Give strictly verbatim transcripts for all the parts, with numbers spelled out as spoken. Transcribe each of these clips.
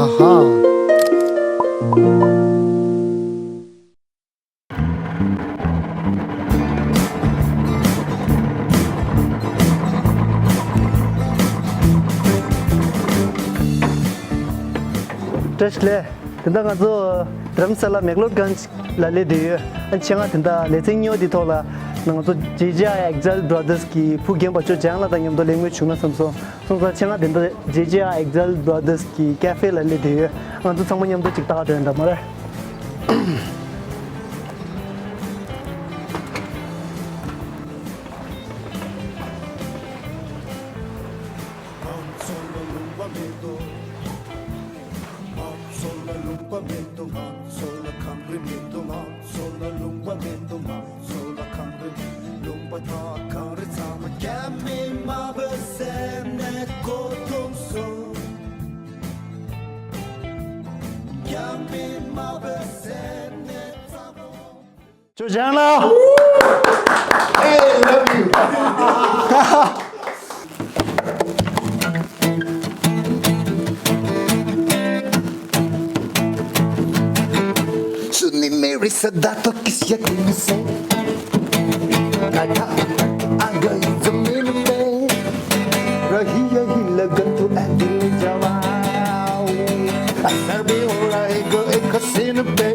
ཧ། བཀྲ་ཤིས་བདེ་ལེགས། དེ་འདྲ་ང་ཚོ་རྡ་རམ་ས་ལ་མེག་ལོར་གྷན་ཇི་ལ་སླེབས་བསྡད་ཡོད། ཨ་ཆེད་མངགས་དེ་འདྲ་ལེ་ཚན་གཉིས་པ་འདི་ཐོག་ལ་ང་ཚོ་ཇེ་ཇེ་ཨའི་ཨེག་ཛའིལ་བྷ་ར་དར་སི་གི་བུ་རྒན་པ་ཅོ་འཇམ་དབྱངས་ལགས་དང་མཉམ་དུ་གླེང་མོལ་བྱུང་ན་བསམ་སོང་། སོང་ཙང་ཆེད་མངགས་དེ་འདྲ་ཇེ་ཇེ་ཨའི་ཨེག་ཛའིལ་བྷ་ར་དར་སི་གི་ཀ་ཧྥེ་ལ་སླེབས་བསྡད་ཡོད། ང་ཚོ་ཚང་མ་མཉམ་དུ་ཅིག་ལྟ་ག་འགྲོ་ཡིན་འདྲ་མ་རེད། ཅོ་འཇམ་ལགས། Hey, love you. Su ni meri sa dato kis ya kini se. Kata anga izamini me. Rahiya hila gantu andil jawa. Asar be ora ego ekasinu be.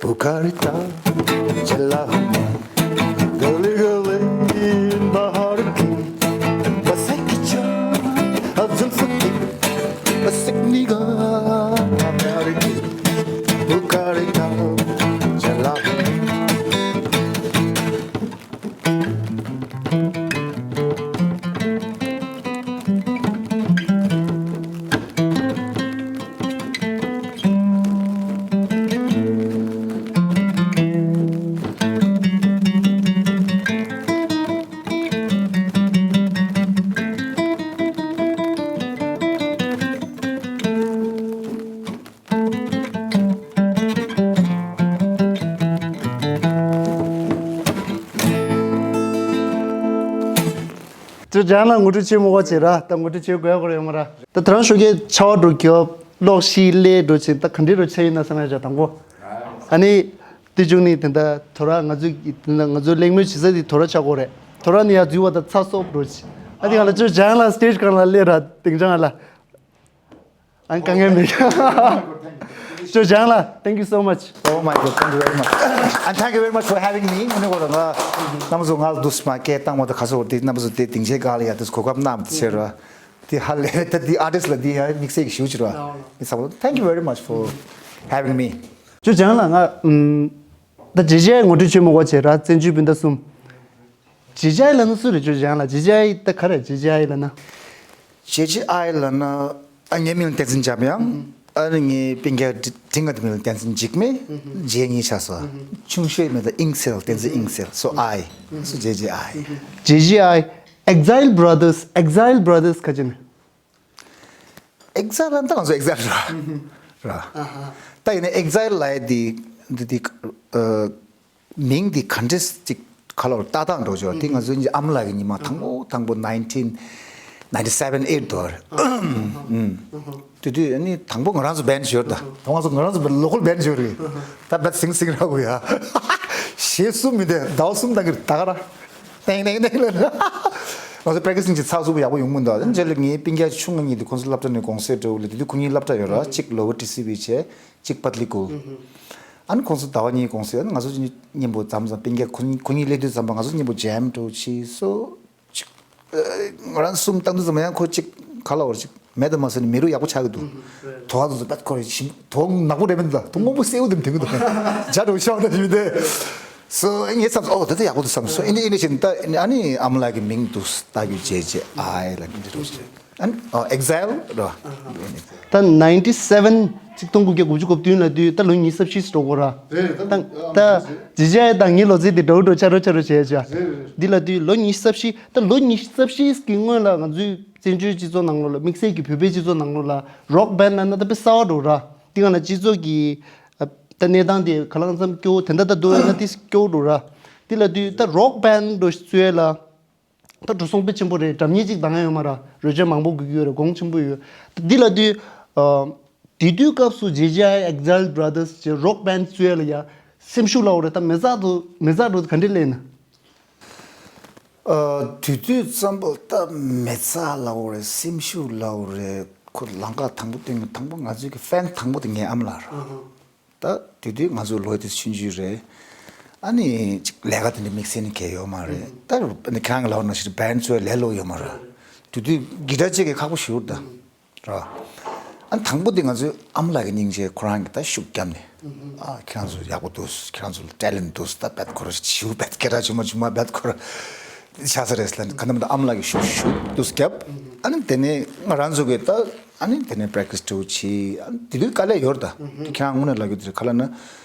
Pukarita chala gali gali bahar ki basaki cha azul fati basik niga bahar ki pukarita chala. ཅོ་འཇམ་ལགས་ངོ་སྤྲོད་བྱེད་མི་དགོས་བྱས་ར། ད་ངོ་སྤྲོད་བྱེད་དགོས་ཡ་ཁོ་ར་ཡོད་མ་ར། ད་དེ་རང་ཞོགས་ཀས་ཆར་པ་འདྲ་བརྒྱབ། གློག་ཤིག་སླེབས་འགྲོ་བྱས། ད་ག་འདྲས་འདྲ་བྱས་ཡིན་ན་བསམ་ཡ་ཅིག་དང་པོ། ཨ་ནི་དེ་བྱུང་ནས་དེ་འདྲ་ཐོ་ར་ང་ཚོའི་དེ་འདྲ་ང་ཚོའི་གླེང་མོལ་བྱེད་ས་དེ་ཐོ་ར་ཆགས་ཀྱི་ཡོད་རེད། ཐོ་ར་ནས་ཡར་འཛུལ་བ་དང་ཚ་སོབ་འདྲ་བྱས། ཨ་དེ་ག་ལ་ཅོ་འཇམ་ལགས་སི་ཊེ་ཇི་སྒང་ལ་སླེབས་ར། སྡིངས་ཆ་སྒང་ལ། ཨ་ནི་དཀའ་ངལ་མེད། ཅོ་འཇམ་ལགས། Thank you so much. Oh my God, thank you very much. And thank you very much for having me. ཨ་ནི་ཁོ་རང་ང་རྣམ་པ་ཚོ་ང་འདུག་སེ་མར་སྐད་བཏང་བ་དང་ག་ཚོད་དེ་རྣམ་པ་ཚོ་དེ་སྡིངས་ཆའི་སྒང་ལ་ཡ་དེ་གོ་སྐབས་གནང་བ་དེ་བྱས་ར། དེ་ཧ་ལས་ད་དེ་ཨར་ཊིསི་ལ་དེ་ཡ་དམིགས་བསལ་གྱི་ཞེ་པོ་ཅིག་ར། དེ་ཚ་པོ། Thank you very much for having me. ཅོ་འཇམ་ལགས། ང་ཨམ། ད་ཇེ་ཇེ་ཨའི་ངོ་སྤྲོད་བྱེད་མི་དགོས་བྱས་ར། བཙན་བྱོལ་སྤུན་ཟླ་གསུམ། ཇེ་ཇེ་ཨའི་ལབ་ན་སུ་རེད། ཅོ་འཇམ་ལགས། ཇེ་ཇེ་ཨའི་ད་ག་རེ། ཇེ་ཇེ་ཨའི་ལབ་ན། ཇེ་ཇེ་ཨའི་ལབ་ན། ཨ་ངའི་མིང་ལ་བསྟན་འཛིན་འཇམ་དབྱངས། ཨ་ནི་ངའི་སྤུན་ཀྱག་འདི་འདི་ང་དེ་མིང་ལ་བསྟན་འཛིན་འཇིགས་མེད། ཇེ་གཉིས་ཆགས་སོང་། ཆུང་ཤོས་མིང་ད་དབྱིངས་གསལ། བསྟན་འཛིན་དབྱིངས་གསལ། སོ་ཨའི། སོ་ཇེ་ཇེ་ཨའི། ཇེ་ཇེ་ཨའི། ཨེག་ཛའིལ་བྷ་ར་དར་སི། ཨེག་ཛའིལ་བྷ་ར་དར་སི་ག་ཅི་ནས། ཨེག་ཛའིལ་ལ་ད་ང་ཚོ་ཨེག་ཛའིལ་ར། ར། ད་ཡིན་ན་ཨེག་ཛའིལ་ལབ་ཡ་དེ་འདི་དེ་ཨ། མིང་འདི་ག་འདྲས་ཅིག་ག་ལོར་ལྟ་སྟངས་འགྲོ་ཆོག་དེ་ང་ཚོའི་ཨ་མ་ལགས་ཀྱི་ཉི་མ་དང་པོ་དང་པོ་nineteen ninety seven eight དུ་བར། དེ་དུས་ཨ་ནི་དང་པོ་ང་རང་ཚོ་བན་ཞོར་ད། ད་ང་ཚོ་ང་རང་ཚོ་ལོ་ཀལ་བན་ཞོར་རེད། ད་བད་སིང་སིང་ར་གོ་ཡ། ཞེས་གསུམ་མི་འདས་ཟླ་བ་གསུམ་དང་གི་ད་ག་ར། ཏེང་ཏེང་ཏེང་ལ། ང་ཚོ་པེ་རེག་ཊི་སི་ཅིག་ཚགས་ཚུད་པོ་ཡག་པོ་ཡོང་མི་འདུག་རྗེས་ལ་ངའི་སྤུན་ཀྱག་ཆུང་ང་གཉིས་དེ་ཁོང་ཚོ་སློབ་གྲྭ་ནས་གུང་སེང་འགྲོ་ལ་དེ་དུས་ཁོ་གཉིས་སློབ་གྲྭ་ཡོད་ར། གཅིག་ལོ་ཝར་ཊི་སི་བི་བྱས། གཅིག་པད་ལི་ཀུལ། ཨ་ནི་ཁོང་ཚོ་ཟླ་བ་གཉིས་གུང་སེང་། ཨ་ནི་ང་ཚོ་གཉིས་མཉམ་པོ་མཚམས་མཚམས་སྤུན་ཀྱག་ཁོ་གཉིས་ཁོ་གཉིས་སླེབས་དུས་ཙམ་པ་ང་ཚོ་མཉམ་པོ་ཇེམ་འགྲོ་ཆི་སོ། ཅིག་ཨ། ང་རང་གསུམ་བཏང་དུས་ཙམ་པ་ཡང་ཁོ་ཅིག་ག་ལ་བར་ཅིག་མེད་དུ་མ་སོང་ནས་མི་རུ་ཡག་པོ་ཆགས་ཀྱི་འདུག་དོ་བ་ཚོ་ཚོ་པད་ཁོ་རེ་ཞིམ་དོ་ནག་པོ་རེད་མིན་ད། དོ་སྔོན་པོ་སེའུ་དེ་མཐུན་གྱི་འདུག་ཇ་འགྲོ་ཤོག་ད་ཞིམ་དེ། སོ་ངས་བསམ་སོ། ཨོ་ད་ད་ཡག་པོ་འདུག་བསམ་སོ། ཨེ་འདྲ་ཨེ་འདྲ་བྱས་ནས་ད་ཨ་ནི་ཨ་མ་ལགས་ཀྱི་མིང་འདུག་ད་རྒྱུ་ཇེ་ཇེ་ཨའི་ལ་འདི་རུ་ཞེས། ཨ་ནི་ཨོ་ཨེག་ཛའིལ་རོ། ད་ninety seven། ཆིག་སྟོང་དགུ་བརྒྱ་དགུ་བཅུ་གོ་བདུན་ལབ་དུས་ད་ལོ་ཉི་ཤུ་རྩ་བཞི་འགྲོ་གོ་ར། རེད་རེད། ད་ད་ད་ཇེ་ཇེ་ཨའི་དང་ངའི་ལོ་ཚད་དེ་འདྲ་བོ་འདྲ་ཆ་རོ་ཆ་རོ་བྱས་བྱས། རེད་རེད། འདི་ལབ་དུས་ལོ་ཉི་ཤུ་རྩ་བཞི། ད་ལོ་ཉི་ཤུ་རྩ་བཞི་གི་སྔོན་ལ་ང་ཚོའི་བཙན་བྱོལ་སྤྱི་ཚོགས་ནང་ལོགས་ལ། དམིགས་བསལ་གྱི་བོད་པའི་སྤྱི་ཚོགས་ནང་ལོགས་ལ་རོག་བན་ལབ་ན་ད་དཔེ་གསར་པ་འདྲ་བོ་ར། དེ་སྒང་ལ་སྤྱི་ཚོགས་ཀྱི་ཨ། ད་གནས་སྟངས་དེ་ག་ལ་ཙམ་སྐྱོ་བོ་དེ་འདྲ་ད་འདུག་ན་དེ་སྐྱོ་བོ་འདྲ་བོ་ར། འདི་ལབ་དུས་ད་རོག་བན་འདྲ་བོ་ཞིག་བཙུགས་ཡས་ལ། ད་འགྲོ་སོང་དཔེ་ཆེན་པོ་རེད། སྒྲ་སྙན་གཅིག་ལྡང་ཡ་ཡོད་མ་རེད། རོལ་ཆ་མང་པོ་དགོས་ཀྱི་ཡོད་རེད། གོང་ཆེན་པོ་ཡོད། འདི་ལབ་དུས་ཨ། དེ་དུས་སྐབས་སུ་ཇེ་ཇེ་ཨེག་ཛེལ་བྷ་ར་དར་སི་ཅེས་རོག་བན་བཙུགས་ཡ་ལ་ཡ་སེམས་ཤུགས་སླ་བོ་རེད། ད་མེ་བཙའ་འདྲ་བོ་མེ་བཙའ་འདྲ་བོ་ག་འདྲས་སླེབས་ན། ཨ། དེ་དུས་ཙམ་པ་ད་མེ་བཙའ་སླ་བོ་རེད། སེམས་ཤུགས་སླ་བོ་རེད། ཁོ་ལམ་ཁ་དང་པོ་སྟོན་མཁན་དང་པོ། ང་ཚོའི་གི་ཕེན་དང་པོ་དེ་ངའི་ཨ་མ་ལགས་རེད། ད་དེ་དུས་ང་ཚོ་ལོ་དེ་ཆུང་ཆུང་རེད། ཨ་ནི་ཅིག་ལས་ཀ་དེ་འདྲ་དམིགས་བསལ་ནི་གང་ཡང་ཡོད་མ་རེད། ད་ཁྱེད་རང་གི་ལབ་ན་ཞིག་བན་བཙུགས་ལས་སླ་བོ་ཡོད་མ་རེད། དེ་དུས་གི་ཊར་ཅིག་གི་ཁག་པོ་ཞེ་པོ་རེད་ད། ར། ཨ་ནི་དང་པོ་དེ་ང་ཚོའི་ཨ་མ་ལགས་ཀྱི་སྙིང་རྗེ། ཁོ་རང་གིས་ད་ཤུགས་བརྒྱབ་ནས། ཨ། ཁྱེད་རང་ཚོ་ཡག་པོ་འདུག་ཁྱེད་རང་ཚོ་ཊེ་ལེན་ཊི་འདུག་ད་བད་ཁོ་ར་ཞུ་བད་སྐད་གྲགས་ཆུང་མ་ཆུང་མ་བད་ཁོ་ར་ཆགས་ས་རེད་ལབ་ནས། ག་ནམ་ད་ཨ་མ་ལགས་ཀྱིས་ཤུགས་ཤུགས་འདུག་བརྒྱབ། ཨ་ནི་དེ་ནས་ང་རང་ཚོ་གིས་ད་ཨ་ནི་དེ་ནས་པེ་རེག་ཊི་སི་འདྲ་བོ་བྱས། ཨ་ནི་དེ་དུས་དཀའ་ལས་ཡོད་རེད་ད། དེ་ཁྱེད་རང་དངོས་གནས་ལབ་རྒྱུ་དེ་རེད། ག་ལབ་ན་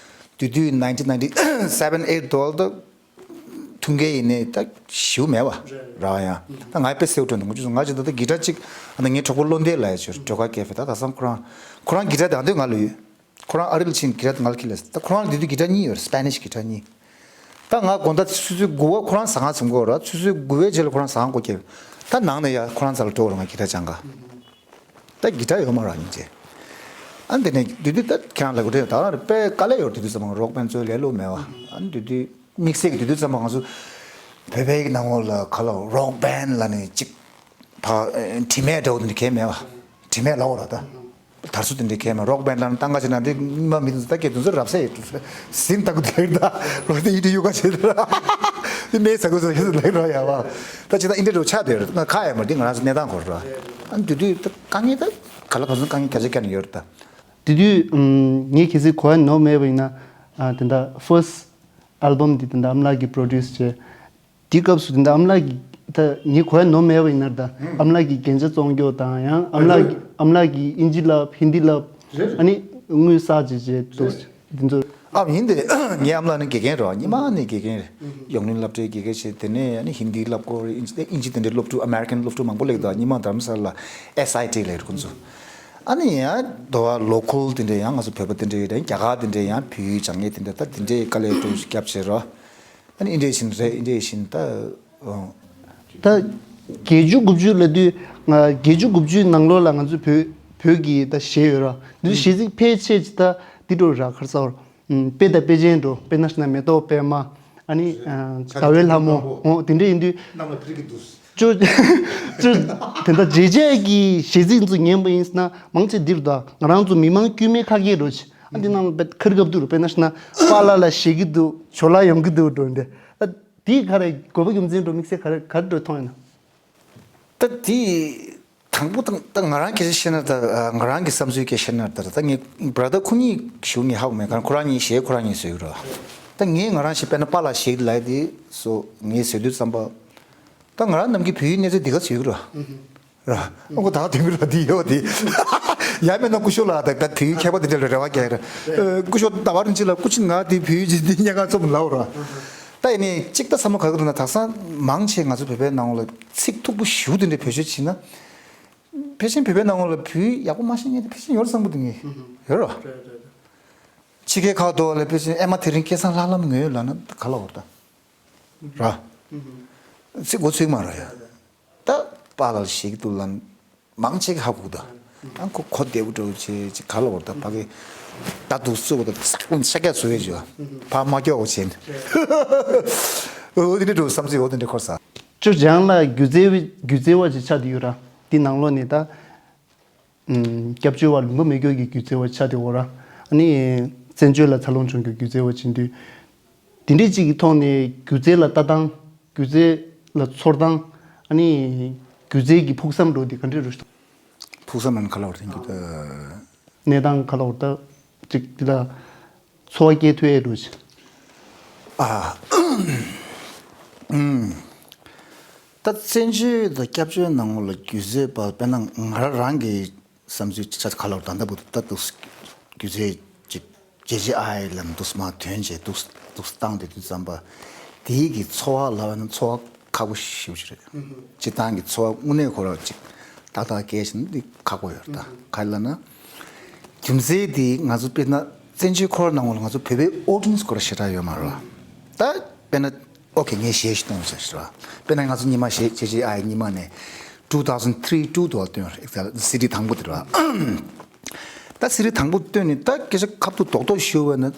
དེ་དུས་ནའིན་ཊིན་ནའིན་ཊི་སེ་བེན་ཨེཊ་དུས་ལ་ད། ཐུག་མཁན་ཡིན་ནའི་ད་ཞེ་པོ་མེད་པ་རེད་ཡ། ད་ང་དཔེ་གསལ་པོ་དྲན་འདུག་ང་ཅི་ང་ཅི་ད་ལྟ་གི་ཊར་གཅིག་ཨ་ནི་ངའི་གྲོགས་པོ་བློ་འདས་ལགས་ཡ་ཅིག་ཡོད་རེད། སྒྲོལ་དཀར་ཀེ་ཧྥེ། ད་ད་སང་ཁོ་རང་ཁོ་རང་གི་ཊར་དེ་ང་ཚོའི་ང་ལ་ཡོད། ཁོ་རང་ཨ་རིར་ཕྱིན་གི་ཊར་དེ་ང་ལ་ཁྱེར་ལ། ད་ཁོ་རང་དེ་དུས་གི་ཊར་གཉིས་ཡོད་རེད། སི་པེ་ནིཤ་གི་ཊར་གཉིས། ད་ང་དགོང་དག་ཆུ་ཚོད་དགུ་པ་ཁོ་རང་ཟ་ཁང་ཚུགས་ཀྱི་ཡོད་རེད། ཆུ་ཚོད་དགུ་པའི་རྗེས་ལ་ཁོ་རང་ཟ་ཁང་སྒོ་ཕྱེ། ད་ནང་ནས་ཡ་ཁོ་རང་རྩ་ལ་འགྲོ་དགོས་རེད། ང་གི་ཊར་སྦྱང་ག་ད་གི་ཊར་ཡོད་མ་རེད་སྙིང་རྗེ། ཨ་ནི་དེ་ནས་དེ་དུས་ད་ཁྱེད་རང་ལབ་དགོས་རེད། ད་རང་རེད། དཔེ་དཀའ་ལས་ཡོད་རེད། དེ་དུས་ཙམ་པ་རོག་བན་བཙུགས་ལས་སླ་བོ་མེད་པ། ཨ་ནི་དེ་དུས་དམིགས་བསལ་གྱི་དེ་དུས་ཙམ་པ་ང་ཚོ་བོད་པའི་གི་ནང་ལོགས་ལ་ག་ལབ་རོག་བན་ལབ་ནས་ཅིག་ཕ་དྲི་མེད་འདྲ་བོ་དེ་འདྲ་གང་ཡང་མེད་པ། དྲི་མེད་ལབ་དགོས་རེད་ད། དར་སྲོལ་དེ་འདྲ་གང་ཡང་མེད། རོག་བན་ལབ་ན་ད་ང་ཅི་ན་འདི་ཉི་མ་མི་དེ་ཚོ་ད་སྐད་དེ་ཚོ་རབ་གསལ་ཡོད་ཟིན་ད་གུ་དེ་ད་རོག་དེ་ཡིད་དུ་ཡུག་ག་བྱེད་ད་དེ་མེད་ཟ་གུ་ཚོ་ཡིད་དུ་ལེགས་རོགས་ཡ་བ། ད་ཅི་ད་ཨིན་འདྲ་འདྲ་བོ་ཆགས་བསྡད་ཡོད་རེད། ང་ཁ་ཡ་མ་འདི་ང་རང་ཚོ་གནས་སྟངས་སྐོར་ར། ཨ་ནི་དེ་དུས་ད་དཀའ་ངལ་ད་ག་ལ་ག་ཚོད་དཀའ་ངལ་རྒྱ་ཆེ་བསྐྱལ་ནས་ཡོད་རེད་ད། དེ་དུས་ངས་གལ་སྲིད་གོ་བ་ནོར་མེད་པ་ཡིན་ན། ཨ། དེ་འདྲ་ཕར་སི་ཊི་ཨལ་བམ་འདི་དེ་འདྲ་ཨ་མ་ལགས་ཀྱིས་པྲོ་ཌིའུ་སི་བྱས། དེའི་སྐབས་སུ་དེ་འདྲ་ཨ་མ་ལགས་ཀྱིས་ད་ངས་གོ་བ་ནོར་མེད་པ་ཡིན་ན་ད་ཨ་མ་ལགས་ཀྱིས་རྒྱན་ཆ་བཙོང་རྒྱུ་དང་། ཡང་ཨ་མ་ལགས་ཀྱིས་ཨ་མ་ལགས་ཀྱིས་ཨིན་ཇི་ལབ། ཧིན་དི་ལབ། ཨ་ནི་དངུལ་བསགས་བྱས་བྱས་འདུག་དེ་ཚོ། ཨ། ཡིན་ཏེ། ངའི་ཨ་མ་ལགས་ནི་དགེ་རྒན་རེད་བ། སྔོན་མ་ནས་དགེ་རྒན་རེད། ཡོངས་གླིང་སློབ་གྲྭའི་དགེ་རྒན་བྱས། དེ་ནས་ཨ་ནི་ཧིན་དི་སློབ་ཁོ་རེད། ཨིན་ཇི་དེ་འདྲའི་སློབ་ཕྲུག་ཨ་མེ་རི་ཀན་སློབ་ཕྲུག་མང་པོ་སླེབས་འདུག་སྔོན་མ་དྷ་རམ་ས་ལ་ལ་ཨེས་ཨའི་ཊི་ལབ་རེད་ཁོང་ཚོ། ཨ་ནི་ཡང་དོ་བ་ལོ་ཁལ་དེ་འདྲའི་ཡང་ང་ཚོ་བོད་པ་དེ་འདྲའི་ཡོད་དེ། རྒྱ་གར་དེ་འདྲའི་ཡང་བོད་ཡིག་སྦྱང་མཁན་དེ་འདྲ། ད་དེ་འདྲའི་དཀའ་ལས་སྤྲོ་ཞིག་བརྒྱབ་བྱས་རོགས། ཨ་ནི་ཨིན་འདྲའི་བཞིན་རེད། ཨིན་འདྲའི་བཞིན་ད། ཨོ། ད་བརྒྱད་ཅུ་དགུ་བཅུ་ལབ་དུས་ང་བརྒྱད་ཅུ་དགུ་བཅུའི་ནང་ལོགས་ལ་ང་ཚོའི་བོད་བོད་ཀྱི་ད་གཞས་ཡོད་ར། འདི་ཚོ་གཞས་ཚིག་ཕལ་ཆེར་ཅིག་ད་འདི་འདྲ་ར། ག་རེ་ཟེར། ཨམ། དཔེ་དང་དཔེ་ཅན་འདྲ་བོ། དཔེར་ན་ཞུ་ན་མེ་ཏོག་པད་མ། ཨ་ནི། ཨ། ཟླ་བའི་ལྷ་མོ། འོ། དེ་འདྲ་ཡིན་དུས། གནམ་ལ་ཕེབས་ཀྱི་འདུག་ཅོ་ཅོ། དེ་འདྲ་རྗེས་ཆགས་ཀྱི་གཞས་ཚིག་ཚོ་ཉན་པ་ཡིན་ཟེར་ན་མང་ཆེ་འདི་རུ་ད་ང་རང་ཚོ་མི་མང་དཀྱུས་མའི་ཁ་སྐད་འདྲ་བོ་ཅིག་ཨ། འདི་ནང་ལ་དཔེ་ཁ་རི་ཁ་ཐུག་རུ། དཔེར་ན་ཞུ་ན་པཱ་ལགས་ལ་གཞས་ཀྱི་འདུག་ཇོ་ལགས་ཡོང་གི་འདུག་འདྲ་བོ་འདི། ད་དེའི་ག་རེ་དགོས་པ་རྒྱུ་མཚན་འདྲ་བོ་དམིགས་བསལ་ག་རེ་ག་རེ་འདྲ་བོ་མཐོང་ཡོད་ན། ད་དེ་དང་པོ་དང་ད་ང་རང་སྐད་ཆ་བཤད་ན་ད། ང་རང་གི་བསམ་ཚུལ་སྐད་བཤད་ན་ད། ད་ངའི་བྷ་ར་དར་ཁོ་གཉིས་ཞུ་ངས་ཧ་གོ་མེད། གང་ཁོ་རང་གཉིས་གཞས་ཁོ་རང་གཉིས་བཟོས་ཡོད་ར། ད་ངས་ང་རང་གཞས་དཔེར་ན་པཱ་ལགས་གཞས་ལབ་དེ་སོ་ངས་བཟོས་དུས་ཙམ་པ། ད་ང་རང་ནམ་རྒྱུན་བོད་ཡིག་གནས་ཚུལ་འདི་ག་བཟོས་ཀྱི་ར། ར། ཨོ་ཁོ་ད་དེ་མི་ར་འདི་ཡོད་དེ། ཡ་མེད་ན་སྐུ་ཞབས་ལགས་ད་ད་བོད་ཡིག་མཁས་པ་དེ་འདྲ་ལ་རེ་བ་རྒྱག་ར། ཨ། སྐུ་ཞབས་ཟླ་བ་རིན་ཆེན་ལགས་སྐུ་མཁྱེན། ང་དེ་བོད་ཡིག་ཅིག་འདི་སྙན་ངག་རྩོམ་ལབ་ར། ད་ཡིན་ནའི་གཅིག་ད་བསམ་བློ་ག་གི་འདུག་ན། དེང་སང་མང་ཆེ་ང་ཚོ་བོད་པའི་ནང་ལ་ཚིག་མཐུག་པོ་ཞེ་པོ་དེ་འདྲ་བེད་སྤྱོད་བྱས་ན། ཕལ་ཆེར་བོད་པའི་ནང་ལ་བོད་ཡིག་ཡག་པོ་མ་ཤེས་མཁན་དེ་ཕལ་ཆེར་ཡོད་རེད་བསམ་གི་འདུག་ངས། ཡོད་རེད་བ། ཕྱི་རྒྱལ་ཁག་ཏུ་ལ་ཕལ་ཆེར་ཨེ་མ་དེ་རིང་སྐལ་བཟང་ལྷ་ལམ་ངོས་ལབ་ན་ག་ལབ་དགོས་རེད་ད། ར། ཚིག་མགོ་ཚོད་མ་རེད་ཡ། ད་པཱ་ལགས་གཞས་ཀྱི་འདུག་ལབ་ན་མང་ཆེ་གིས་ཧ་གོ་གི་འདུག་ཨ་ཁོ་གོ་བདེ་པོ་འདྲ་བོ་བྱས་ཅིག་ག་ལབ་དགོས་རེད་ད། ཕ་གི་ད་འདུག་སེ་བྱས་ད་ཤ་རྒྱགས་བཟོ་ཡས་བྱས་ཕར་མ་སྐྱོར་བྱས་ནས། འོ་དེ་འདྲ་འདྲ་བོ་བསམ་ཚུལ་འོ་དེ་འདྲ་འཁོར་ས། ཅོ་ཅང་ལ་སྒྱུ་རྩལ་བའི་སྒྱུ་རྩལ་བ་ཅིག་ཆགས་བསྡད་ཡོད་ར། འདི་ནང་ལོགས་ནས་ད། ཨམ། སྐྱབས་བཅོལ་བ་ལུང་པ་མེད་སྐྱོར་གྱི་སྒྱུ་རྩལ་བ་ཆགས་བསྡད་ཡོད་ར། ཨ་ནི་བཙན་བྱོལ་ལ་འཚར་ལོངས་བྱུང་རྒྱུ་སྒྱུ་རྩལ་བ་བྱེད་དུས། དེ་འདྲའི་ཅིག་གི་ཐོག་ནས་སྒྱུ་རྩལ་ལ་ལྟ་སྟངས། སྒྱུ་རྩལ་ལ་ཚོར་སྟངས། ཨ་ནི་སྒྱུ་རྩལ་གྱི་ཕུགས་བསམ་འདྲ་བོ་དེ་ག་འདྲས་རེད་ཤག་ཕུགས་བསམ་ལབ་ན་ག་ལབ་དགོས་རེད་ད། གནས་སྟངས་ག་ལབ་དགོས་རེད་ད། ཅིག་འདི་ལ་ཚོར་བ་སྐྱེ་ཐུབ་ཡས་འདྲ་བོ་ཅིག་ཨ། ཨུམ། ད་བཙན་བྱོལ་དང་སྐྱབས་བཅོལ་ནང་ལོགས་ལ་སྒྱུ་རྩལ་པ་དཔེར་ན་ང་རང་རང་གི་བསམ་ཚུལ་ཆ་ཆ་ག་ལབ་དགོས་རེད། ད་ལྟ་བུ་ད་འདུག་སེ་སྒྱུ་རྩལ་ཅིག་ཇེ་ཇེ་ཨའི་ལམ་འདུག་སེ་མར་ཐོན་བྱས་འདུག་སེ་འདུག་སེ་བཏང་བསྡད་དུས་ཙམ་པ། དེའི་གི་ཚོར་བ་ལབ་ན་ཚོར་བ་ཁག་པོ་ཞེ་པོ་ཅིག་རེད། སྤྱིར་བཏང་གི་ཚོར་བ་དངོས་གནས་ཁོ་རང་ཅིག་ཏག་ཏག་སྐྱེས་ཤིང་འདི་ཁག་པོ་ཡོད་རེད་ད། ག་རེ་ལབ་ན། རྒྱུ་མཚན་དེ་ང་ཚོ་དཔེར་ན་བཙན་བྱོལ་ཁོ་རང་ནང་ལ་ང་ཚོ་བོད་པའི་ཨོ་ཌི་ཡེན་སི་ཁོ་རང་ཞེ་དྲག་ཡོད་མ་རེད་བ། ད་དཔེར་ན་ ཨོ་ཁེ་ངས་གཞས་ཤིག་བཏོན་ཟེར་ར། དཔེར་ན་ང་ཚོ་ཉི་མ་གཞས་བྱས་བྱས་ཨ་ཡི་ཉི་མ་ནས་two thousand three two དུ་བཏོན་རེད། སི་ཌི་དང་པོ་དེ་ར། ད་སི་ཌི་དང་པོ་བཏོན་ནས་ད་སྐད་ཆ་ཁ་ཐུག་རྡོག་རྡོག་ཞུ་བས་ན།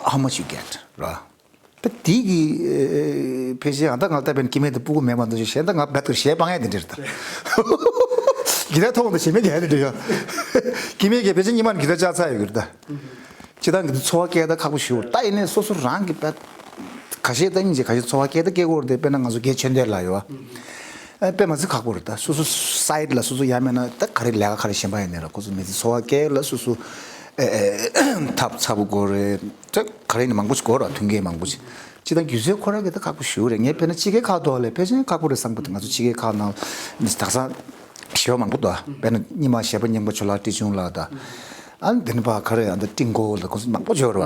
How much you get ར། ད་དེ་གི་ཕལ་ཆེར་ཨ་ད་ང་ལྟ་བའི་སྐྱེ་དམན་དེ་སྤུ་གུ་མེད་པ་འདུག་ཞེས་ད་ང་རྦད་དེ་གཞས་སྤང་ཡ་དེ་འདྲ་རེད་ད། གི་ད་ཐོག་འདི་བྱེད་མེད་གི་ཧ་དེ་འདྲ་ཡོད། སྐྱེ་དམན་གྱི་ཕལ་ཆེར་ཉི་མ་གི་ད་ཅག་ཚ་ཡོད་གི་རེད་ད། སྤྱི་བཏང་གི་འཚོ་བ་སྐྱེལ་ད་ཁག་པོ་ཞུ། ད་ཡིན་ནའི་སོ་སོ་རང་གི་བད་ཁ་ཤས་ད་སྙིང་རྗེ་ཁ་ཤས་འཚོ་བ་སྐྱེལ་ད་སྐྱེལ་དགོས་རེད་དེ། དཔེར་ན་ང་ཚོ་དགེ་ཆོས་ལྡན་ལགས་ཡོད་ཨ། དཔེ་མ་ཚད་ཁག་པོ་རེད་ད། སོ་སོ་སའིཌ་ལ་སོ་སོ་ཡ་མེད་ན་ད་ག་རེ་ལས་ཀ་ག་རེ་གཞན་པ་ཡིན་ནའི་ར་ཁོ་ཚོ་མི་ཚེ་འཚོ་བ་སྐྱེལ་ལ་སོ་སོ་ཐབ་ཚ་པོ་དགོས་རེད། ད་ག་རེ་ཡིན་ན་མང་པོ་ཞིག་དགོས་ར། མཐུན་རྐྱེན་མང་པོ་ཞིག་སྤྱི་བཏང་སྒྱུ་རྩལ་ཁོ་རང་གི་ད་ཁག་པོ་ཞུ་རེད། ངས་དཔེར་ན་སྤྱི་ཁའི་ཁག་ཐོག་ལས་ཕལ་ཆེར་ཁག་པོ་རེད་བསམ་གི་འདུག་ང་ཚོ་སྤྱི་ཁའི་ཁག་ནང་ནི་དག་ས་གཞས་པ་མང་པོ་འདུག་དཔེར་ན་སྙེ་མ་གཞས་པ་སྙིང་པོ་ཆོས་ལགས་བཀྲིས་ཆུང་ལགས་དང་། ཨ་ནི་དེ་ནི་ཕ་ག་རེ་ཨ་འདི་ཀྲིན་ཀོ་ལ་ཁོང་ཚོ་མང་པོ་འབྱོར་བ།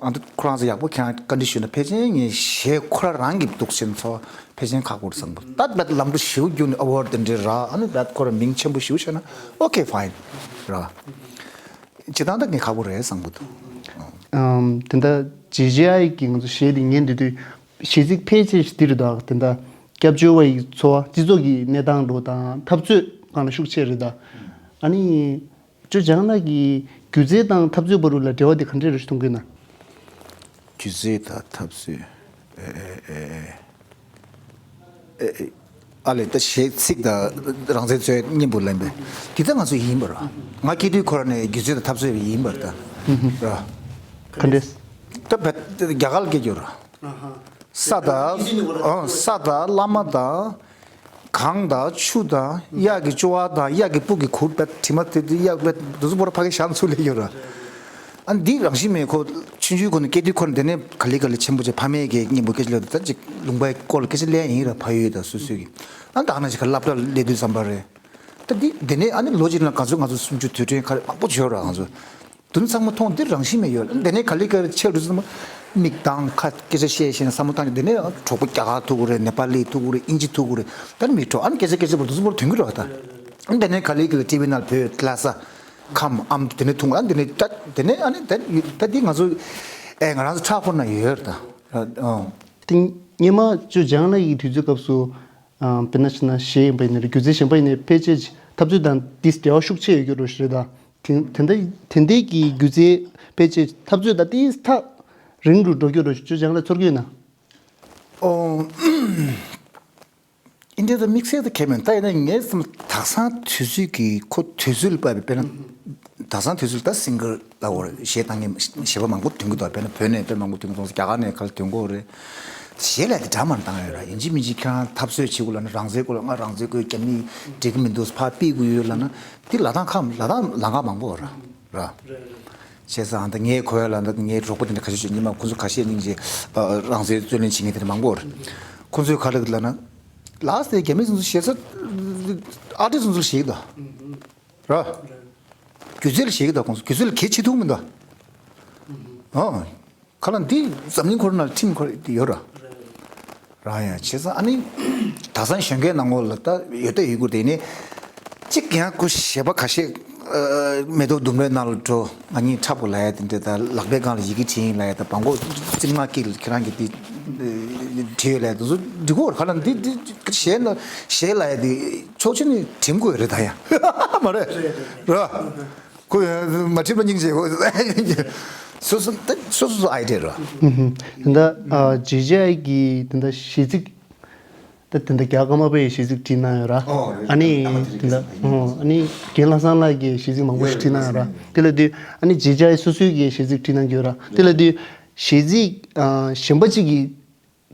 ཨ་འདི་ཁོ་རང་ཚོ་ཡག་པོ་ཁྱེད་རང་བཀའ་འདྲི་ཞུས་ན་ཕལ་ཆེར་ངས་གཞས་ཁོ་རང་རང་གི་འདུག་ཕྱིན་ཚོ་ཕལ་ཆེར་ཁག་པོ་རེད་བསམ་གི་འདུག་ད་བད་ལམ་འགྲོ་ཞེ་པོ་བརྒྱུད་ནས་ཨ་ཝར་དེ་འདྲའི་རག་ཨ་ནི་བད་ཁོ་རང་མིང་ཆེན་པོ་ཞེ་པོ་བྱས་ན་ཨོ་ཁེ་ཕ་ཡིན་ར། སྤྱི་བཏང་ད་ངས་ཁག་པོ་རེད་བསམ་གི་འདུག་ཨམ། དེ་འདྲ་ཇི་ཇི་ཨའི་གི་ང་ཚོ་གཞས་དེ་ཉན་དུས་དུས་གཞས་ཚིག་ཕལ་ཆེར་ཞིག་འདི་རེད་དོ། དེ་འདྲ་སྐྱབས་བཅོལ་བ་ཡི་འཚོ་བ་སྤྱི་ཚོགས་ཀྱི་གནས་སྟངས་འགྲོ་དང་འཐབ་རྩོད་སྒང་ལ་ཤུགས་ཆེ་རེད་ད། ཨ་ནི་ཅོ་ཅང་ལགས་ཀྱི་སྒྱུ་རྩལ་དང་འཐབ་རྩོད་བར་ལ་འབྲེལ་བ་དེ་ག་འདྲས་རེད་ཞུ་གཏོང་གི་ན། སྒྱུ་རྩལ་དང་འཐབ་རྩོད། ཨ་ལས་ད་གཞས་ཚིག་དང་རང་བཙན་རྩོད་གཉིས་པོ་ལེན་པས་དེ་ད་ང་ཚོ་ཡིན་པ་ར། ང་སྐྱེས་དུས་ཁོ་ར་ནས་སྒྱུ་རྩལ་དང་འཐབ་རྩོད་པ་ཡིན་པ་ར། ད་ར། ག་འདྲས། ད་བད་རྒྱ་གར་ལ་སྐྱེས་རྒྱུ་ར། ས་དང་ཨ་ས་དང་བླ་མ་དང་། གངས་དང་ཆུ་དང་གཡག་གི་ཅོ་བ་དང་གཡག་གི་སྤུ་གི་གུར་བད་དྲི་མ་དེ་དུས་གཡག་བད་དུ་སུ་བོར་ཕ་གི་ཞང་ཚུ་ལེ་ཡོད་ར། ཨ་འདི་རང་བཞིན་མེད་ཁོ། ཆུང་ཆུང་ཁོ་ནས་སྐྱེས་དུས་ཁོ་ནས་དེ་ནས་ག་ལེ་ག་ལེ་ཆེན་པོ་བྱས་ཕ་མས་གི་སྙིང་པོ་སྐད་ཆ་ལབ་ད་ཅིག་ལུང་པའི་སྐོར་ལ་སྐད་ཆ་ལབ་ཡིན་ར། ཕ་ཡུལ་དང་སོ་སོའི་གི་ཨ་ད་ནང་ཞིག་ག་སློབ་གྲྭ་སླེབས་དུས་ཙམ་པ་རེད། ད་འདི་དེ་ནས་ཨ་ནི་ལོ་གཅིག་ནང་ག་ཚོད་ང་ཚོ་སུམ་ཅུ་དུས་དྲན་ག་རེ་མང་པོ་བྱོས་ར་ང་ཚོ། དུ་ཚང་མ་མཐོང་འདི་རང་བཞིན་མེད་ཡོད། དེ་ནས་ག་ལེ་ག་ལེ་ཆེ་རུ་ཚང་མ་མིག་དང་ཁ་སྐད་ཆ་བཤད་བཤད་ན་བསམ་བློ་བཏང་ནས་དེ་ནས་གྲོགས་པོ་རྒྱ་གར་ཐུག་གི་རེད། ནེ་པ་ལི་ཐུག་གི་རེད། ཨིན་ཇི་ཐུག་གི་རེད། ད་ནི་མི་གྲོགས་ཨ་ནི་སྐད་ཆ་སྐད་ཆ་བར་དུ་ཚོ་བར་དོན་གྱི་རོགས་ད། ཨ་ནི་དེ་ནས་ག་ལེ་ག་ལེ་ཊི་བི་ནང་བོད་ལྷ་ས་ཁམས་ཨམ་དེ་ནས་ཐུག་ཨ་ནི་དེ་ནས་ད་དེ་ནས་ཨ་ནི་ད་ད་འདི་ང་ཚོ་ཨེ་ང་རང་ཚོ་ཁྲག་ཁོ་ན་ཡོད་རེད་ད། ཨ་དེ་སྔོན་མ་ཅོ་ཅང་ལགས་ཀྱི་དུས་ཚོད་སྐབས་སུ། དཔེར་ན་ཕྱིན་ན་གཞས་ཡིན་པ་ཡིན་ན་རེད། སྒྱུ་རྩལ་གཞན་པ་ཡིན་ནའི་ཕལ་ཆེར་འཐབ་རྩོད་དང་དེ་འབྲེལ་བ་ཤུགས་ཆེ་ཡོད་རྒྱུ་རེད་ཤག་རེད་ད། དེ་དེ་འདྲ་དེ་འདྲའི་གི་སྒྱུ་རྩལ་ཕལ་ཆེར་འཐབ་རྩོད་དང་དེ་ཐག་རིང་རུ་འགྲོ་རྒྱུ་རེད་ཤག་ཅོ་ཅང་ལ་ཚོར་གྱི་ཡོད་ན། ཨོ། ཨིན་དྲ་དང་དམིགས་བསལ་དུ་ཁྱད་མེད། ད་ཡིན་ན་ངས་བསམ་དག་སང་དུས་ཚོད་ཀྱི་ཁོ་དུས་ཚོད་ལ་བབས་པའི་དཔེར་ན། དེང་སང་དུས་ཚོད་ད་སིང་གར་ལ་འོ་རེད། གཞས་བཏང་མཁན་གཞས་པ་མང་པོ་ཐོན་གྱི་འདུག་དཔེར་ན་བོད་ནས་དཔེ་མང་པོ་ཐོན་གྱི་འདུག་རྒྱ་གར་ནས་ག་ལ་ཐོན་གྱི་ཡོད་རེད། གཞས་ལས་དེ་འདྲ་མར་བཏང་ཡོད་ར། ཡིན་གཅིག་མིན་གཅིག་ཁྱེད་རང་འཐབ་རྩོད་བྱེད་དགོས་ལབ་ན་རང་བཙན་དགོས་ལབ་ང་རང་བཙན་དགོས་རྒྱ་མི་འགྲིག་གི་མི་འདུག་ཕར་ཕུད་དགོས་ཡོད་ལབ་ན་དེ་ལབ་སྟངས་ཁག་ལབ་སྟངས་ལབ་སྟངས་མང་པོ་ར་ར། བྱས་ཙང་ད་ངས་གོ་ཡ་ལ་ད་ངའི་གྲོགས་པོ་དེ་འདྲ་ཁ་ཤས་ཤིག་ཉི་མ་ཁོ་ཚོ་ཁ་ཤས་སྙིང་རྗེ་རང་བཙན་རྩོད་ལེན་བྱེད་མཁན་དེ་འདྲ་མང་པོ་ར། ཁོ་ཚོས་ག་ལབ་ལབ་ན་ལགས་སེ་རྒྱ་མི་ཚོ་གཞས་ས་ཨར་ཊི་སི་ཊི་ཚོ་གཞས་ཀྱི་ད། ར། སྒྱུ་རྩལ་ལ་ཞེད་ཀྱི་ད་ཁོང་ཚོ་སྒྱུ་རྩལ་ལ་གལ་ཆེ་ཐུག་མི་འདུག་ཨ། ཁ་ལ་འདི་འཛམ་གླིང་ཁོ་ར་ནང་ལ་ཁྲིམས་ཁོ་ར་ཡོད་ར། རང་ཡང་བྱས་ཙང་ཨ་ནི། དེང་སང་གཞོན་སྐྱེས་ནང་ལོགས་ལ་ད་ཡོད་ད་ཡོད་དགོས་དེ་ནི། གཅིག་ཡང་ཁོ་གཞས་པ་ཁ་ཤས་མེ་ཏོག་ལྡུམ་རའི་ནང་ལ་འགྲོ་ང་གཉིས་འཁྲབ་དགོས་ལབ་ཡ་དེ་འདྲ་ད་ལག་པའི་སྒང་ལ་ཡི་གེ་བྲིས་ཡིན་ལབ་ཡ་ད་བང་གོ་རྩིབ་ནག་དཀྱིལ་ལ་ཁྱེད་རང་གི་དེ་བྲིས་ཡོད་ལབ་ཡ་དེ་ཚོ་འགྲིག་གོ་ར་ཁ་ལ་འདི་འདི་གཞས་ན་གཞས་ལབ་ཡ་དེ་ཕྱོགས་གཅིག་ནས་དྲན་དགོས་རེད་ད་ཡ། མ་རེད། ར། ཁོ་ཡང་མ་ཁྲིད་པ་སྙིང་རྗེ་ཁོ། སོ་སོ་ད་སོ་སོ་སོ་ཨའི་ཌི་ཡ་ར། ད་ཇི་ཇི་ཨའི་གི་ད་གཞས་ཚིག་ད་ད་རྒྱ་ཀརྨ་པའི་གཞས་ཚིག་བྲིས་གནང་ཡོད་ར། ཨ་ནི་ད་ཨ་ནི་རྒན་ལྷ་བཟང་ལགས་ཀྱི་གཞས་ཚིག་མང་པོ་ཞིག་བྲིས་གནང་ཡོད་ར། དེ་ལ་དུས་ཨ་ནི་ཇི་ཇི་ཨའི་སོ་སོའི་གི་གཞས་ཚིག་བྲིས་གནང་གི་ཡོད་ར། དེ་ལ་དུས་གཞས་ཚིག་གཞན་པ་གཅིག་གི་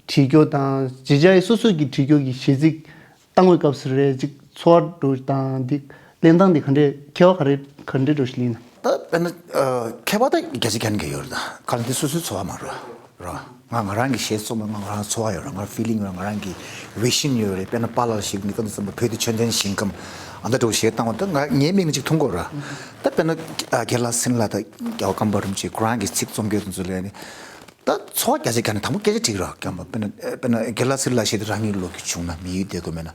བྲིས་རྒྱུ་དང་ཇི་ཇི་ཨའི་སོ་སོ་གི་བྲིས་རྒྱུ་གི་གཞས་ཚིག་བཏང་བའི་སྐབས་སུ་རེད་ཅིག་ཚོར་བ་འདྲ་དང་འདི་ལེན་སྟངས་འདི་ག་འདྲས་ཁྱད་པར་ག་རེ་ག་འདྲས་འདྲ་ཞིག་ཡིན་ན། ད་དཔེར་ན་ཁྱད་པར་ད་རྒྱ་ཆེ་གན་གི་ཡོད་རེད། ད་ག་ལ་འདི་སོ་སོའི་ཚོར་བ་མ་རེད་ར། ང་ང་རང་གི་གཞས་རྩོམ་པ་ང་ང་རང་ཚོར་བ་ཡོད་ར། ང་རང་ཕི་ལིང་ཡོད་ར། ང་རང་གི་བི་ཤན་ཡོད་རེད། དཔེར་ན་པཱ་ལགས་ཤིག་ནི་ད་འདི་ཙམ་པ་བོད་དུ་ཆོས་ལྡན་ཞིང་ཁམས་ཨ་འདྲ་འདྲ་བོ་གཞས་བཏང་བ་ད་ང་ངའི་མིག་ནས་ཅིག་མཐོང་གི་ཡོད་ར། ད་དཔེར་ན་རྒན་ལགས་སྲིན་ལགས་ད་རྒྱལ་བ་ཀརྨ་པ་རིན་པོ་ཆེ་ཁོ་རང་གི་ཚིག་རྩོམ་སྐད་དེ་ཚོ་ལས་ནི། ད་ཚོར་བ་རྒྱ་ཆེ་ག་ནས་དང་པོ་སྐད་ཆ་དྲིས་རོགས་ཀྱང་པ་དཔེར་ན་དཔེར་ན་རྒན་ལགས་སྲིད་ལ་བཤད་དེ་རང་ཉིད་ལོ་རྒྱུས་བྱུང་ན་མི་ཡུལ་བསྡད་དགོས་མེད་ན།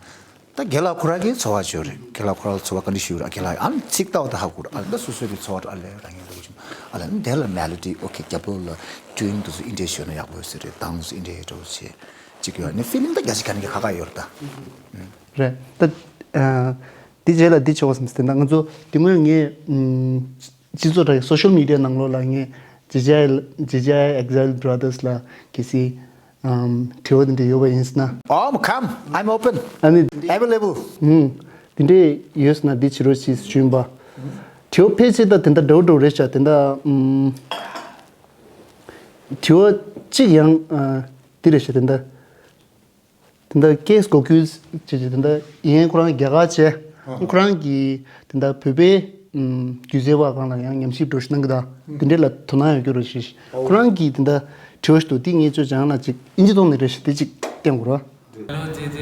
ད་རྒན་ལགས་ཁོ་རང་གིས་ཚོར་བ་བརྗོད་རེད། རྒན་ལགས་ཁོ་རང་ཚོར་བ་ག་འདྲ་ཞུ་ར། རྒན་ལགས་ཨ་ནི་ཚིག་ལྟ་བ་ད་ཧ་གོ་ར། ཨ་ནི་ད་སོ་སོའི་གི་ཚོར་བ་ཨ་ལས་རང་ཉིད་འདུག་ཅིང་ཨ་ལས་ཨ་ནི་དེ་ལ་མེ་ལོ་ཌི་ཨོ་ཁེ་རྒྱབ་ལོགས་ལ་ཊུན་དུ་སུ་ཨིན་འདྲས་ཞོན་ན་ཡག་པོ་ཡོད་ས་རེད། དང་སུ་ཨིན་འདྲས་འགྲོ་བྱེད་ཅིག་ཡོད་ནི་ཕི་ལིང་ད་རྒྱ་ཆེ་ག་ནི་གི་ཁ་ཁ་ཡོད་ར་ད། རེད་ད། ཨ། འདི་རྗེས་ལ་འདི་བྱེད་དགོས་བསམ་སྟེ་ད་ང་ཚོ་དེ་སྔོན་ངས་ཨམ། སྤྱི་ཚོགས་དྲ་སོ་ཤལ་མི་ཌི་ཡ་ནང་ལོགས་ལ་ངས་ཇི་ཇི་ཨའི་ཇི་ཇི་ཨའི་ཨེག་སའིལ་བྷ་ར་དར་སི་ལ་གལ་སྲིད་ཨམ། དྲི་བ་འདི་འདྲ་ཡོད་པ་ཡིན་ན། Oh, come. I'm open. ཨ་ནི། Available. ཨུམ། འདི་འདྲ་ཡོད་ན་འདི་བྱེད་རོགས་ཞེས་ཞུས་པ། དྲི་བ་ཕལ་ཆེར་ད་དེ་འདྲ་འདྲ་བོ་འདྲ་བོ་རེད་ཤག་དེ་འདྲ་ཨུམ། དྲི་བ་གཅིག་ཡང་ཨ། འདི་རེད་ཤག་དེ་འདྲ། དེ་འདྲ་ཀེས་གོ་ཀུས་བྱས་བྱས་དེ་འདྲ་ཡིན། ཁོ་རང་རྒྱ་གར་བྱས། ཁོ་རང་གིས་དེ་འདྲ་བོད་པའི་ཨམ། སྒྱུ་རྩལ་བ་སྒང་ལ་ཡང་ཉམས་ཞིབ་འགྲོ་ཞིག་གནང་གི་ད། དེ་འདྲ་ལ་དོ་སྣང་ཡོད་རྒྱུ་རེད་ཞེས་ཁོ་རང་གིས་དེ་འདྲ་དྲི་བ་ཞིག་འདུག་དེ་ངས་ཚོད་སྦྱང་ན་ཅིག་ཨིན་ཇི་ཐོག་ནས་རེད་ཞེས་དེ་ཅིག་བསྟན་དགོས་ར། Hello, J J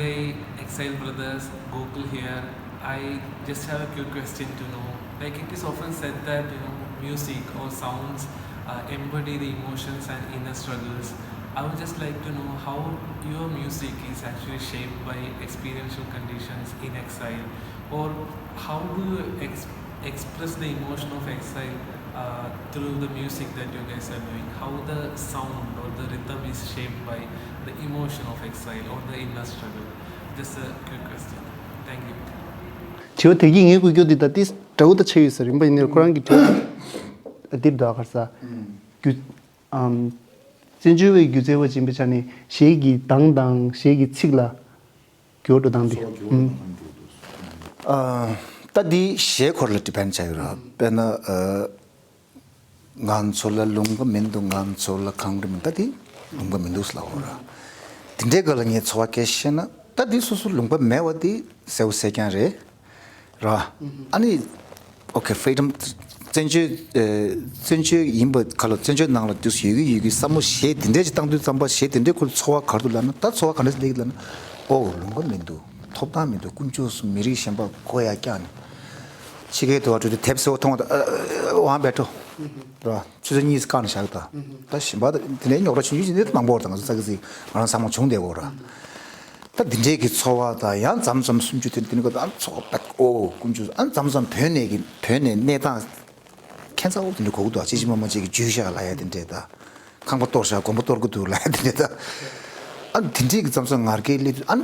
Exile Brothers, Gokul here. I just have a quick question to know. Like, it is often said that, you know, music or sounds uh, embody the emotions and inner struggles. I would just like to know how your music is actually shaped by experiential conditions in exile, or how do you ex- express the emotion of exile uh, through the music that you guys are doing? How the sound or the rhythm is shaped by the emotion of exile or the inner struggle? Just a quick question. Thank you. དྲི་བ་དེ་གིས་ངའི་འགུལ་སྐྱོད་འདི་ད་ཏིས་འདྲ་བོ་ད་ཆགས་ཡོད་ས་རེད་པ། ཡིན་ནའི་ཁོ་རང་གི་དྲི་བ་འདིར་ད་གར་ས་རྒྱུ་ཨམ། བཙན་བྱོལ་བའི་སྒྱུ་རྩལ་བ་ཅིག་ཡིན་པའི་ཆ་ནས་གཞས་ཀྱི་གདངས་དང་གཞས་ཀྱི་ཚིག་ལ་འགྱུར་བ་འགྲོ་སྟངས་འདི། ཚོར་བ་འགྱུར་བ་ཨུམ། གང་འགྱུར་འདུག་ཨ། ད་འདི་གཞས་ཁོ་ར་ལ་ཌི་པེན་ཌི་བྱ་ཡོད་ར། དཔེར་ན་ཨ། ང་ཚོ་ལ་ལུང་པ་མི་འདུག་ང་ཚོ་ལ་གངས་རི་མི་འདུག་ད་འདི་ལུང་པ་མི་འདུག་ལབ་ཡོད་ར། དེ་འདྲའི་སྐབས་ལ་ངས་ཚོར་བ་སྐད་ཆ་བཤད་ན་ད་འདི་སོ་སོ་ལུང་པ་མེད་པ་འདི་གསལ་པོ་གསལ་རྐྱང་རེད། ར། ཨ་ནི། ཨོ་ཁེ་ཕི་རི་ཌམ། བཙན་བྱོལ་ཨེ། བཙན་བྱོལ་ཡིན་པ་ག་ལ་བཙན་བྱོལ་ནང་ལ་དུས་སུ་ཡོད་ཀྱི་ཡོད་ཀྱི་བསམ་བློ་གཞས་དེ་འདྲས་ཅིག་བཏང་དུས་ཙམ་པ་གཞས་དེ་འདྲས་ཁོ་ཚོར་བ་ག་རེ་འདུག་ལབ་ན། ད་ཚོར་བ་ག་འདྲས་སླེབས་ཀྱི་ལབ་ན། ཨོ་ལུང་པ་མི་འདུག་ཐོབ་ཐང་མི་འདུག་དཀོན་མཆོག་གསུམ། མི་རིགས་གཞན་པ་ཁོ་ཡར་བཀྱགས་ནས་ཕྱི་རྒྱལ་དུ་བ་འགྲོ་དུས་དེབ་གསལ་པོ་མཐོང་བ་དང་ཨ་ཨ་ཨ་ཝང་བེ་ཊོ། ར། ཆུ་ཚོད་གཉིས་བཀག་ནས་བཞག་ད། ད་གཞན་པ་ད་དེ་ནས་རྙོག་དྲ་ཆུང་ཆུང་ཞིག་འདི་མང་པོ་ཡོད་རེད། ད་ང་ཚོ་ས་གི་ཟིག་ང་རང་ཚང་མ་བྱུང་བསྡད་ཡོད་ར། ད་འདི་འདྲའི་གི་ཚོར་བ་དང་ཡང་མཚམས་མཚམས་སུམ་ཅུ་དེ་དེ་ནི་ག་ད་ཚོར་བ་ད་ཨོ་དཀོན་མཆོག་ཨ་མཚམས་མཚམས་བོད་ནས་གི་བོད་ནས་གནས་སྟངས་ཁྱད་མཚར་པོ་དེ་འདྲ་གོ་གི་འདུག་ཅི་ཅི་མ་མ་ཅིག་གི་འཇུས་བཞག་ལབ་ཡ་དེ་འདྲས། ད་ཁང་པ་གཏོར་བཞག་དགོན་པ་གཏོར་གི་འདུག་ལབ་ཡ་དེ་འདྲས། ད་ཨ་འདི་འདྲའི་གི་མཚམས་མཚམས་ངར་སྐད་སླེབས་དུས་ཨ་ད།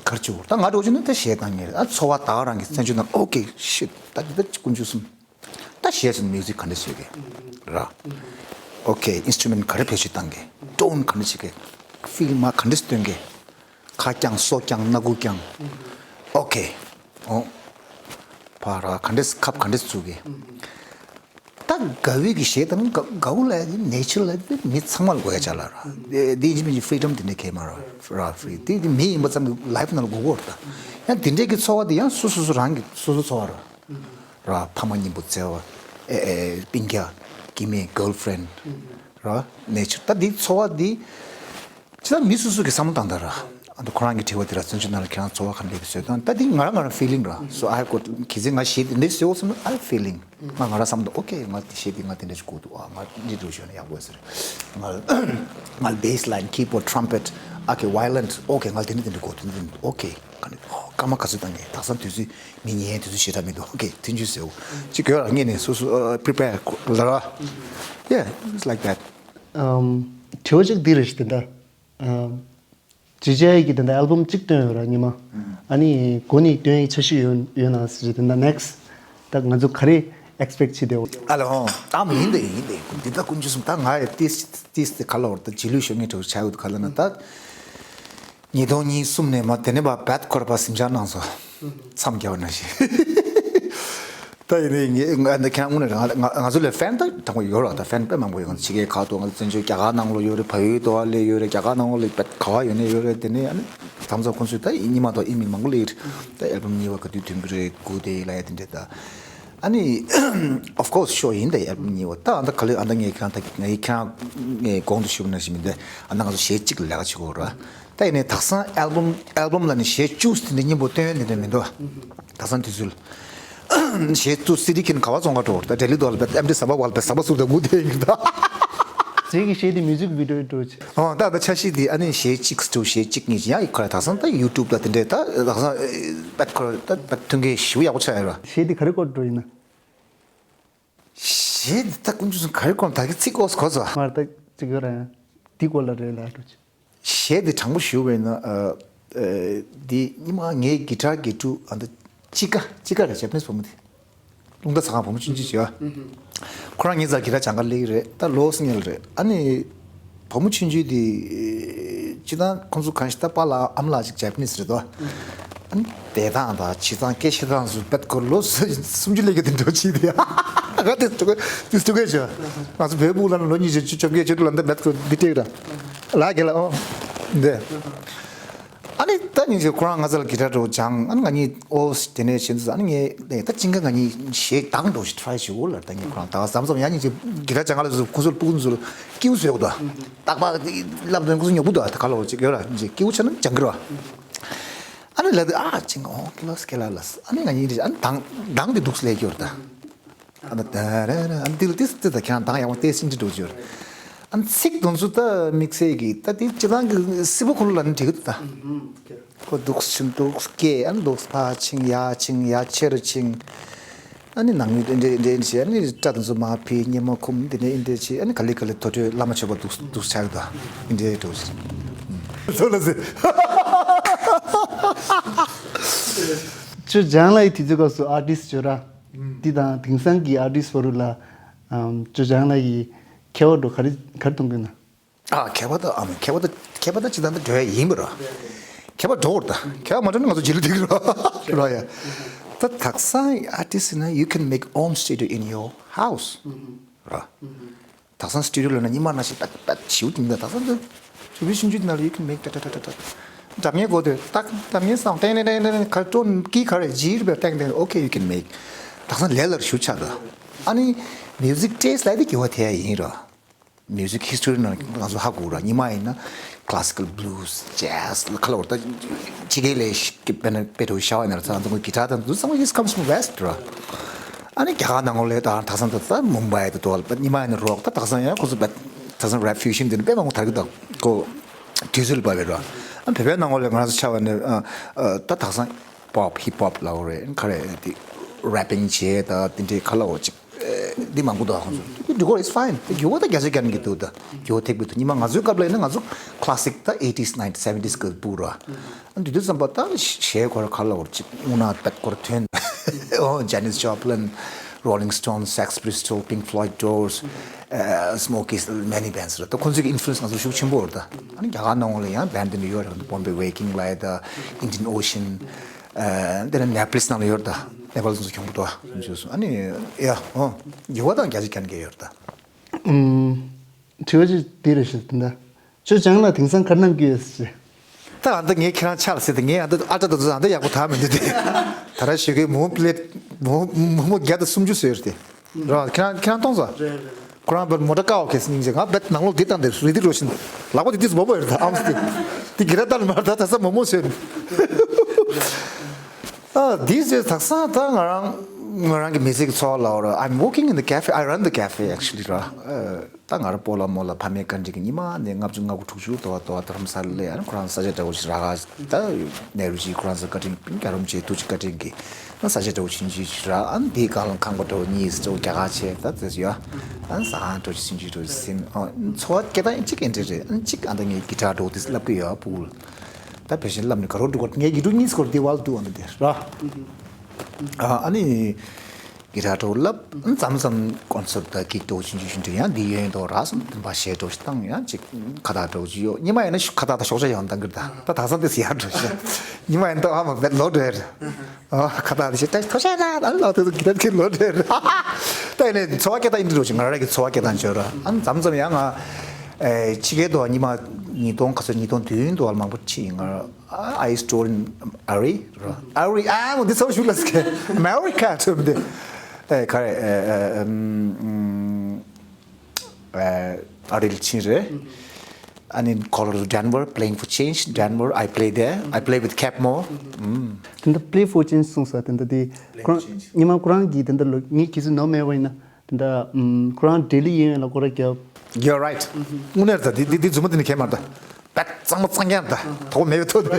གར་བཅུག་ད་ང་འགྲོ་རྒྱུ་ནི་ད་གཞས་བཏང་ངེས་རེད། ཨ་ཚོར་བ་ད་རང་གི་བཙན་བྱོལ་ནང་ཨོ་ཀེ་ཤིད་ད་འདི་ད་དཀོན་མཆོག་གསུམ། ད་གཞས་སུ་མིའུ་ཟིག་ག་འདྲ་བྱེད་གི་ར། ཨོ་ཀེ་ཨིན་སི་ཊུ་མེན་ག་རེ་བེད་སྤྱོད་བཏང་གི་ཊོན་ག་འདྲ་བྱེད་གི་ཕིལ་མ་ག་འདྲ་སྟོན་གི་ཁ་བརྐྱང་སོ་བརྐྱང་སྣ་ཁུག་བརྐྱང་། ཨོ་ཀེ་ཨོ་ཕ་ར་ག་འདྲ་ཁབ་ག་འདྲ་བཙུགས་གི་ད་དགའ་བའི་གི་གཞས་དང་དགའ་དགའ་བོ་ལ་ཡ་ནེ་ཅར་ལ་ཡ་མི་ཚང་མ་ལ་དགོས་ཡ་ཅག་ལ་ར། དེ་ཡིན་གཅིག་མིན་གཅིག་ཕི་རི་ཌམ་དེ་འདྲ་གས་མ་ར་ར་ཕི་རི་དེ་དེ་མི་ཡིན་པ་ཙམ་གི་ལའིབ་ནང་ལ་དགོས་གོ་ར། ད་ཡང་དེ་འདྲའི་གི་ཚོར་བ་དེ་ཡང་སོ་སོ་སོ་རང་གི་སོ་སོ་ཚོར་བ་ར། ར་ཕ་མ་གཉིས་པོ་བརྩེ་བ་ཨེ་ཨེ་སྤུན་ཀྱག་སྐྱེ་དམན་གརལ་ཕི་རེན་ཌི་ར་ནེ་ཅར་ད་དེ་ཚོར་བ་དེ། ཅི་ད་མི་སོ་སོ་གི་བསམ་བློ་བཏང་ད་ར། ཨ་ད་ཁོ་རང་གི་དྲི་བ་དེ་ར་བཙན་བྱོལ་ནང་ལ་ཁྱེད་རང་ཚོར་བ་ག་འདྲ་བཟོས་དང་ད་དེ་ང་རང་ང་རང་ཕི་ལིང་ར། So I have got གལ་སྲིད་ང་གཞས་དེ་འདྲ་བཟོས་འོ་བསམ་ན་I have feeling ང་ང་རང་བསམ་ད་ཨོ་ཀེ་ང་དེ་གཞས་དེ་ང་དེ་འདྲ་ཞིག་དགོས་འདུག་ཨ་ང་འདི་འདྲ་བཟོས་ན་ཡག་པོ་ཟེར། ང་ང་bass line keyboard trumpet ཨ་ཀེ་violin ཨོ་ཀེ་ང་དེ་འདྲ་དེ་འདྲ་དགོས་དེ་འདྲ་དེ་འདྲ་ཨོ་ཀེ་ག་ནི་ཨོ་སྐར་མ་ག་ཚོད་བཏང་གི་དག་སང་དུས་ཚོད་མི་ཉན་དུས་ཚོད་ཞེ་དྲག་མི་འདུག་ཨོ་ཀེ་ཐུན་ཆུ་ཟེར་འོ་ཅི་དགོས་ར་ངས་ནས་སོ་སོ་prepare ལ་ར། Yeah, it's like that. ཨམ། དྲི་བ་གཅིག་འདི་རེད་ཤི་དེ་འདྲ། ཨམ། ཇི་ཇའི་གིས་དེ་འདྲ་ཨལ་བམ་གཅིག་བཏོན་ཡོད་ར་ཉི་མ། ཨ་ནི་འགོ་ནས་བཏོན་ཡག་འཆར་གཞི་ཡོད་ཡོད་ན་ཟེར་དེ་འདྲ་next ད་ང་ཚོ་ག་རེ་expect བྱེད་བསྡད་ཡོད། ཨ་ལ་ཧོ། ཨ་མ་ཡིན་དེ་ཡིན་དེ་འདི་ད་དཀོན་མཆོག་གསུམ་ད་ང་ཡི་ཏིས་ཏིས་དེ་ག་ལ་བར་ད་རྗེས་ལུས་ཤོར་ངེས་འགྲོ་བྱ་ཡོད་ག་ལ་ན་ད། ཉིས་སྟོང་ཉི་ཤུ་ནས་མ་དེ་ནས་མ་བད་ཁོར་པ་སིམ་ཆ་གནང་སོ། མཚམས་བརྒྱབ་ན་ཞིག་ད་ཡིན་ནའི་ངས་ང་འདི་ཁྱེད་རང་དངོས་གནས་ང་ང་ང་ཚོ་ལ་ཕན་ད་དྲང་པོ་ཡོད་ར། ད་ཕན་དཔེ་མང་པོ་ཡོད། ང་ཚོ་ཕྱི་རྒྱལ་ཁག་ཏུ་ང་ཚོ་བཙན་བྱོལ་རྒྱ་གར་ནང་ལོགས་ཡོད་རེད། བལ་ཡུལ་དུ་བ་ལས་ཡོད་རེད། རྒྱ་གར་ནང་ལོགས་ལ་བད་ག་བ་ཡོད་ནས་ཡོད་རེད། དེ་ནས་ཨ་ནི་མཚམས་མཚམས་ཁོང་ཚོས་ད་ཡིན་ཉི་མ་དང་ཨི་མེལ་མང་པོ་སླེབས་ཡོད་རེད། ད་ཨལ་བམ་གཉིས་པ་ག་དུས་ཐོན་གི་རེད་གུ་དེ་ལ་ཡ་དེ་འདྲས་ད་ཨ་ནི་of course sure ཡིན་ད་ཨལ་བམ་གཉིས་པ་ད་ཨ་ད་ག་ལེ་ཨ་ད་ངས་ཁྱེད་རང་ད་ངས་ཁྱེད་རང་ངས་གོང་དུ་ཞུས་པ་ནང་བཞིན་མི་འདུག་ཨ་ད་ང་ཚོ་གཞས་གཅིག་ལ་ལས་ཀ་བྱེད་དགོས་ར། ད་ཡིན་ནའི་དག་སང་ཨལ་བམ་ཨལ་བམ་ལ་ནི་གཞས་བཅུ་དེ་འདྲ་སྙིང་པོ་བཏོན་ཡོད་དེ་འདྲ་མི་འདུག་དག་སང་དུས་ཚོད་གཞས་བཅུ་སི་ཌི་ཁྱེར་ག་བ་བཙོང་ག་འགྲོ་ད་ལྡི་ལི་དུ་བ་ལ་བས་ཨེམ་ཌི་ཟམ་པ་བ་ལ་བས་ཟམ་པ་སུབ་ད་མུ་དེ་ཡིན་ད། རྗེས་ཀྱི་གཞས་དེ་མིའུ་ཛིག་བི་ཌི་ཡོ་འགྲོ་ཆེ། ཨོ་ད་ད་འཆར་གཞི་དེ་ཨ་ནི་གཞས་གཅིག་འགྲོ་གཞས་གཅིག་གཉིས་ཡང་ཁོ་ར་དག་སང་ད་ཡུ་ཊུབ་ད་དེ་འདྲས་ད་དག་སང་པད་ཁོ་ར་ད་ད་མཐུན་རྐྱེན་ཞེ་པོ་ཡག་པོ་ཆགས་ཡོད་ར། གཞས་དེ་ག་རེ་སྐོར་འགྲོ་ཡིན་ན། གཞས་འདི་ད་ཀུན་སྤྱོད་ག་རེ་གོམ་ད་གི་ཚིག་ཀོ་སི་གོ་སོ། མར་ད་ཅིག་ཡོད་ར་ཡང་འདི་སྐོར་ལ་རེད་ལ་འགྲོ་ཆེ། གཞས་འདི་དྲང་པོ་ཞུ་བས་ན་ཨ་ཨ་འདི་ཉི་མ་ངའི་གི་ཊར་གི་ཊུ་ཨ་འདི་ཅི་ཀ་ཅི་ཀ་རེད་ཇེ་པ་ནི་སི་བུ་མོ་འདི། རླུང་རྟ་ཚ་ཁང་བུ་མོ་ཆུང་ཆུང་ཞིག་ཡོད། ཁོ་རང་ངའི་རྩར་གི་ཊར་སྦྱང་ག་སླེབས་ཀྱི་རེད། ད་ལོ་སི་ཉལ་རེད། ཨ་ནི་བུ་མོ་ཆུང་ཆུང་དེ་སྤྱི་བཏང་ཁོང་ཚོ་གང་ཞིག་ད་པཱ་ལགས་ཨ་མ་ལགས་ཅིག་ཇེ་པ་ནི་སི་རེད་དོ། ཨ་ནི་བསྡད་སྟངས་དང་བྱེད་སྟངས་སྐད་ཆ་སྟངས་སུ་བེད་ཁོ་ལོ་སུམ་ཅུ་སླེབས་ཀྱི་དེ་འགྲོ་ཆེ་དེ་ཨ་ག་དེ་སྤྲོ་གི་དེ་སྤྲོ་གི་བྱོས། ང་ཚོ་བོད་ཕྲུག་ལ་ལོ་ཉི་ཤུ་བཅོ་བརྒྱད་བཅུ་དྲུག་ལ་འདི་བེད་ཁོ་འདི་སྤྲད་ར་ལ་ག་ལ་ཨོ་འདི། ཨ་ནི་ད་ཉིན་ཞིག་ཁོ་རང་ང་ཚོ་ལ་གི་ཊར་འགྲོ་སྦྱང་། ཨ་ནི་ང་གཉིས་ཨོ་དེ་ནས་བྱེད་འདུག་ཨ་ནི་ངས་ད་ཅིང་ཀ་ང་གཉིས་གཞས་གདངས་འགྲོ་ཞིག་ཊ་རའི་བྱེད་འོ་ལ། ད་ངས་ཁོ་རང་ད་ག་མཚམས་མཚམས་ཡང་ཉིན་ཞིག་གི་ཊར་སྦྱང་ག་ལ་ཟུར་ཁོ་ཚོར་སྤུ་གུ་ཚོར་སྐྱིའུ་བཟོས་འོ་ད། རྟག་པར་བསླབ་དོན་ཁོ་ཚོ་ཉོ་བུ་ད་ད་ག་ལ་འོ་ཅིག་ཡོད་ལ་ཅིག་སྐྱིའུ་ཆ་ན་སྦྱང་གི་ར། ཨ་ནི་ལ་དུ་ཨ་ཅིང་ཨོ་ཀི་ལོ་སི་ཀེ་ལ་ལ་ཨ་ནི་ང་གཉིས་རེ་ཨ་ནི་གདངས་གདངས་དེ་འདུག་སླེབས་ཀྱི་ཡོད་ད། ཨ་ན་ད་ར་ར་ཨ་ན་ཏིལ་ཏིས་ཏི་ད་ཁྱང་དང་ཡག་པོ་ཏེ་སིན་ཏི་འགྲོ་ཅོར། ཨ་ན་ཚིག་དོན་ཚུ་ད་དམིགས་བསལ་གི་ད་ཏི་སྤྱི་བཏང་གི་སི་བོ་ཁོ་ལོ་ལ་ནི་འགྲིག་གི་ད། ཁོ་འདུག་ཕྱིན་འདུག་སྐད་ཨ་ན་འདུག་ཕ་ཆིང་ཡ་ཆིང་ཡ་ཆེ་རུ་ཆིང་། ཨ་ནི་ནང་མི་འདྲེ་འདྲེ་འདྲེ་ཆེ་ཨ་ནི་སྐྲ་དོན་ཚུ་མ་ཕི་ཉི་མ་ཁུམ་འདི་འདྲེ་འདྲེ་ཆེ་ཨ་ནི་ག་ལི་ག་ལི་དོ་དོ་བླ་མ་མཆོད་པ་འདུག་འདུག་ཆགས་ད་འདྲེ་འགྲོ་ཆིང་། ཚོ་ལ་ཟེར། ཁྱོད་ལྗང་ལ་ཡི་དུས་ཚོད་སྐབས་སུ་ཨར་ཏིས་ཅོ་ར། འདི་དང་དེང་སང་གི་ཨར་ཏིས་བར་ལ་ཨམ་ཅོ་ལྗང་ལ་ཡི་ཁྱད་པར་འགྲོ་ག་རེ་ག་རེ་གཏོང་གི་ན། ཨ་ཁྱད་པར་ད་ཨམ་ཁྱད་པར་ད་ཁྱད་པར་ད་ཅི་ད་འདི་འགྲོ་ཡ་ཡིན་པ་ར། ཁྱད་པར་འགྲོ་བར་ད་ཁྱད་པར་མ་འགྲོ་ན་ང་ཚོ་ཇི་ལ་འགྲིག་ར་ར་ཡ། ད་དག་ས་ཨར་ཏིས་ན་you can make own studio in your house ར། དག་ས་སི་ཊུ་ཌི་ཡོ་ལ་ན་ཉི་མ་ན་ཞིག་པད་པད་ཞིའུ་དེ་འདྲ་དག་ས་འདི་ཞུ་བི་ཞིང་ཆུ་དེ་ན་ལ་you can make ད་ད་ད་ད་ད། འགྲམ་ངའི་སྒོ་དེ་ཏག་འགྲམ་ངའི་སང་ཏེང་ཏེང་ཏེང་ཏེང་ག་ཏོན་ཀི་ག་རེ་ཇིར་བེ་ཏེང་ཏེང་okay you can make དག་ས་ལས་ལར་ཞུ་ཆ་ད། ཨ་ནི་མིའུ་ཛིག་ཊེ་སི་ཊི་ལ་དེ་གི་བ་དེ་ཡིན་ར། མིའུ་ཛིག་ཧི་སི་ཊོ་རི་ནང་ང་ཚོ་ཧ་གོ་ར་ཉི་མ་ཡིན་ན་ཁ་ལ་སི་ཀལ་བྷུ་ལུ་སི་ཇེ་སི་ལ་ཁ་ལ་བར་ད་ཕྱི་རྒྱལ་ལས་ཤིག་གི་དཔེར་ན་དཔེ་འགྲོ་ཤ་བ་ཡིན་ན་ར་ཚ་ང་ཚོ་གི་ཊར་དང་དུ་ཚང་མ་ཡིས་ཁམ་སི་ཕོམ་ཝེ་སི་ཊི་ར། ཨ་ནི་རྒྱ་གར་ནང་ལོགས་ལ་ད་དག་ས་ད་ད་མུམ་བྷའི་དུ་དོ་ལ་ཉི་མ་ཡིན་ན་རོག་ད་དག་ས་ཡང་ཁོ་ཚོ་བེད་དག་ས་རེབ་ཕིའུ་ཞན་དེ་ནི་དཔེ་མང་པོ་དར་གི་ད་ཁོ་དུས་ཚོད་ལ་བབས་པའི་ར། ཨ་བོད་པའི་ནང་ལོགས་ལ་ང་རང་ཚོ་ཆ་བ་ནི་ཨ་ད་དག་ས་པོབ་ཧིབ་ཧོབ་ལ་འོ་རེད་ག་རེ་དེ་རེ་པིང་བྱས་ད་དེ་འདྲའི་ཁ་ལ་འོ་ཅིག་འདི་མང་པོ་འདུག་ཁོང་ཚོ། འདི་འགྲོ་གི་རེད། It's fine. འདི་རྒྱུ་བ་ད་རྒྱ་ཆེ་རྒྱ་ནི་གི་འདུག་ད་རྒྱུ་བ་ཐེག་པའི་འདུག་ཉི་མ་ང་ཚོའི་སྐབས་ལ་ཡིན་ན་ང་ཚོ་classic ད་eighties nineties seventies གི་འབུ་ར། འདི་དུས་ཙམ་པ་ད་གཞས་སྐོར་ག་ལ་བོར་ཅིག་དངོས་གནས་དཔེ་སྐོར་ཐོན། ཨོ་Janis Joplin, Rolling Stones, Sex Pistols, Pink Floyd, Doors, Smokey, many bands ར། ད་ཁོང་ཚོའི་influence ང་ཚོ་ཤུགས་ཆེན་པོ་ར། ད་ཨ་ནི་རྒྱ་གར་ནང་ལ་ཡང་band འདི་འདྲ་ཡོད་ར། Bombay Waking ལ་ད་Indian Ocean དེ་ནས་Nepalese ནང་ལ་ཡོད་ར། ད་Nepal ཚོ་གྱོང་པོ་འདུག་ཨ་ནི་ཡ་ཨོ་ཡུ་བ་དང་རྒྱ་ཆེ་རྒྱ་ནི་ག་ཡོད་ར། ད་ཨུམ། དྲི་བ་ཅིག་འདི་རེད་ཤག་ད་ལྟ་ཁྱོད་ལྗང་ལ་དེང་སང་ག་རེ་གནང་གི་ཡོད་ཟེར། ད་ཨ་ད་ངས་ཁྱེད་རང་ཆགས་ཟེར་ཏེ་ངས་ཨ་ད་ཨ་ད་ད་ད་ཨ་ད་ཡག་པོ་ད་མི་འདུག་སྟེ། ད་ར་ཞུ་གི་མོ་པི་ལེ་མོ་མོ་བརྒྱ་དང་སུམ་ཅུ་ཟེར་ཏེ། ར་ཁྱེད་རང་ཁྱེད་རང་གཏོང་ས། རེད་རེད་རེད། ཁོ་རང་བར་མོ་ཊ་ཀ་ཨོ་ཁེ་སི་སྙིང་རྗེ་ང་བེད་ནང་ལོགས་འདི་བཏང་སྟེ་རི་དི་རོ་བཞིན་ལག་པ་འདི་ཏིས་མོ་བོ་ཡོད་ད་ཨམ་སི་ཏི་འདི་གི་ར་ལྟར་མ་ད་ད་ས་མོ་མོ་ཟེར། ཨ་these days དག་ས་ད་ང་རང་ང་རང་གི་མི་ཚེ་གི་འཚོ་བ་ལ་འོ་ར། I'm working in the cafe. I run the cafe actually ར། ཨ་ད་ང་རང་སྤོ་ལགས་མོ་ལགས་ཕ་མའི་བཀའ་དྲིན་གྱིས་ཉི་མ་ནས་ལྔ་བཅུ་ང་དགུ་དྲུག་ཅུ་དོ་བ་དོ་བ་དྷ་རམ་ས་ལ་ལས་ཨ་ནི་ཁོ་རང་ས་ཆ་འདྲ་བོ་ཞིག་རག་ག་ད་ནེ་རུ་ཇི་ཁོ་རང་ཚོ་བཀའ་དྲིན་རྒྱལ་རོམ་ཆེ་ཐུགས་རྗེ་བཀའ་དྲིན་གྱིས་ཨ་ས་ཆ་འདྲ་བོ་ཆུང་ཆུང་ཞིག་རག་ཨ་ནི་དེའི་སྒང་ལ་ཁང་པ་འདྲ་བོ་གཉིས་འདྲ་བོ་རྒྱ་གར་ཆེ་ད་ཙེ་ཡོད་ཨ་ནི་ཟ་ཁང་འདྲ་བོ་ཆུང་ཆུང་འདྲ་བོ་ཟིན་ཨ་འཚོ་བ་སྐྱེལ་སྟངས་གཅིག་ཨེ་འདྲ་རེད། ཨ་ནི་གཅིག་ཨ་ད་ངས་གི་ཊར་འདྲ་བོ་དེ་བསླབ་གི་ཡོད་ཨ་ཕྲུ་གུ་ལ། ད་བེད་ཤིང་བསླབ་ནས་ག་རོ་འགྲོ་གར་ངས་ཡིག་འབྲུ་གཉིས་སྐོར་དེ་ཝལ་དུ་ཨ་འདི་དེ་ར། ཨ་ཨ་ནི་གི་ཊར་འགྲོ་བསླབ་མཚམས་མཚམས་ཀོན་སར་ད་གི་འགྲོ་ཆུང་ཆུང་ཆུང་འགྲོ་ཡང་འདི་ཡོན་དོ་ར་སོང་དེ་འབའ་གཞས་འགྲོ་ཞིག་བཏང་ཡང་ཅིག་ཁ་བཏགས་འགྲོ་ཅིག་ཡོད་ཉི་མ་ཡིན་ན་ཤུ་ཁ་བཏགས་ད་ཤོག་བྱ་ཡང་བཏང་གི་ར་ད་ད་དག་ས་དེ་ཟེར་ཡར་འགྲོ་ཤག་ཉི་མ་ཡིན་ད་ཨ་མ་བེད་ལོ་འགྲོ་ཡར། ཨ་ཁ་བཏགས་དེ་ཞིག་ད་ཐོ་ཤ་ན་ཨ་ལོ་དེ་ཚོ་གི་ད་ཁྱེད་ལོ་དེར། ད་ཡིན་ནས་འཚོ་བ་སྐྱེལ་སྟངས་ཡིན་འགྲོ་ཞིག་ང་རང་གི་འཚོ་བ་སྐྱེལ་སྟངས་བྱོས་ར། ཨ་མཚམས་མཚམས་ཡང་ང་ཨེ་ཕྱི་རྒྱལ་དུ་ཉི་མ་ཉིས་སྟོང་ཁ་སོ་ཉིས་སྟོང་བདུན་དུ་མང་པོ་ཕྱིན་ཡིན་ང་ར། I store in Ari ར། Ari ཨ་འོ་འདི་ཚོ་ཞུ་ལ་སྐད་America ཐོབ་འདི། ཨེ་ག་རེ་ཨེ་ཨེ་ཨམ། ཨ་རིལ་ཆིན་རེད། ཨ་ནི་Colorado Denver, playing for change, Denver, I play there, I play with Capmo. ཨུམ། དེ་འདྲ་play for change གསུངས་ས་དེ་འདྲ་དེ་ཁོ་རང་ཉི་མ་ཁོ་རང་གིས་དེ་འདྲ་ལོ་ངས་གི་སུ་ནོ་མེད་པ་ཡིན་ན་དེ་འདྲ་ཨུམ་ཁོ་རང་ལྡི་ལི་ཡིན་ལ་སྐོར་ར་རྒྱབ་ You're right. དངོས་གནས་རེད་ད། འདི་འདི་འདི་རྫུན་མ་འདི་ནི་གས་མ་རེད་ད། བད་གཙང་མ་གཙང་རྐྱང་རེད་ད། དོགས་མེད་པའི་ཐོག་ནས་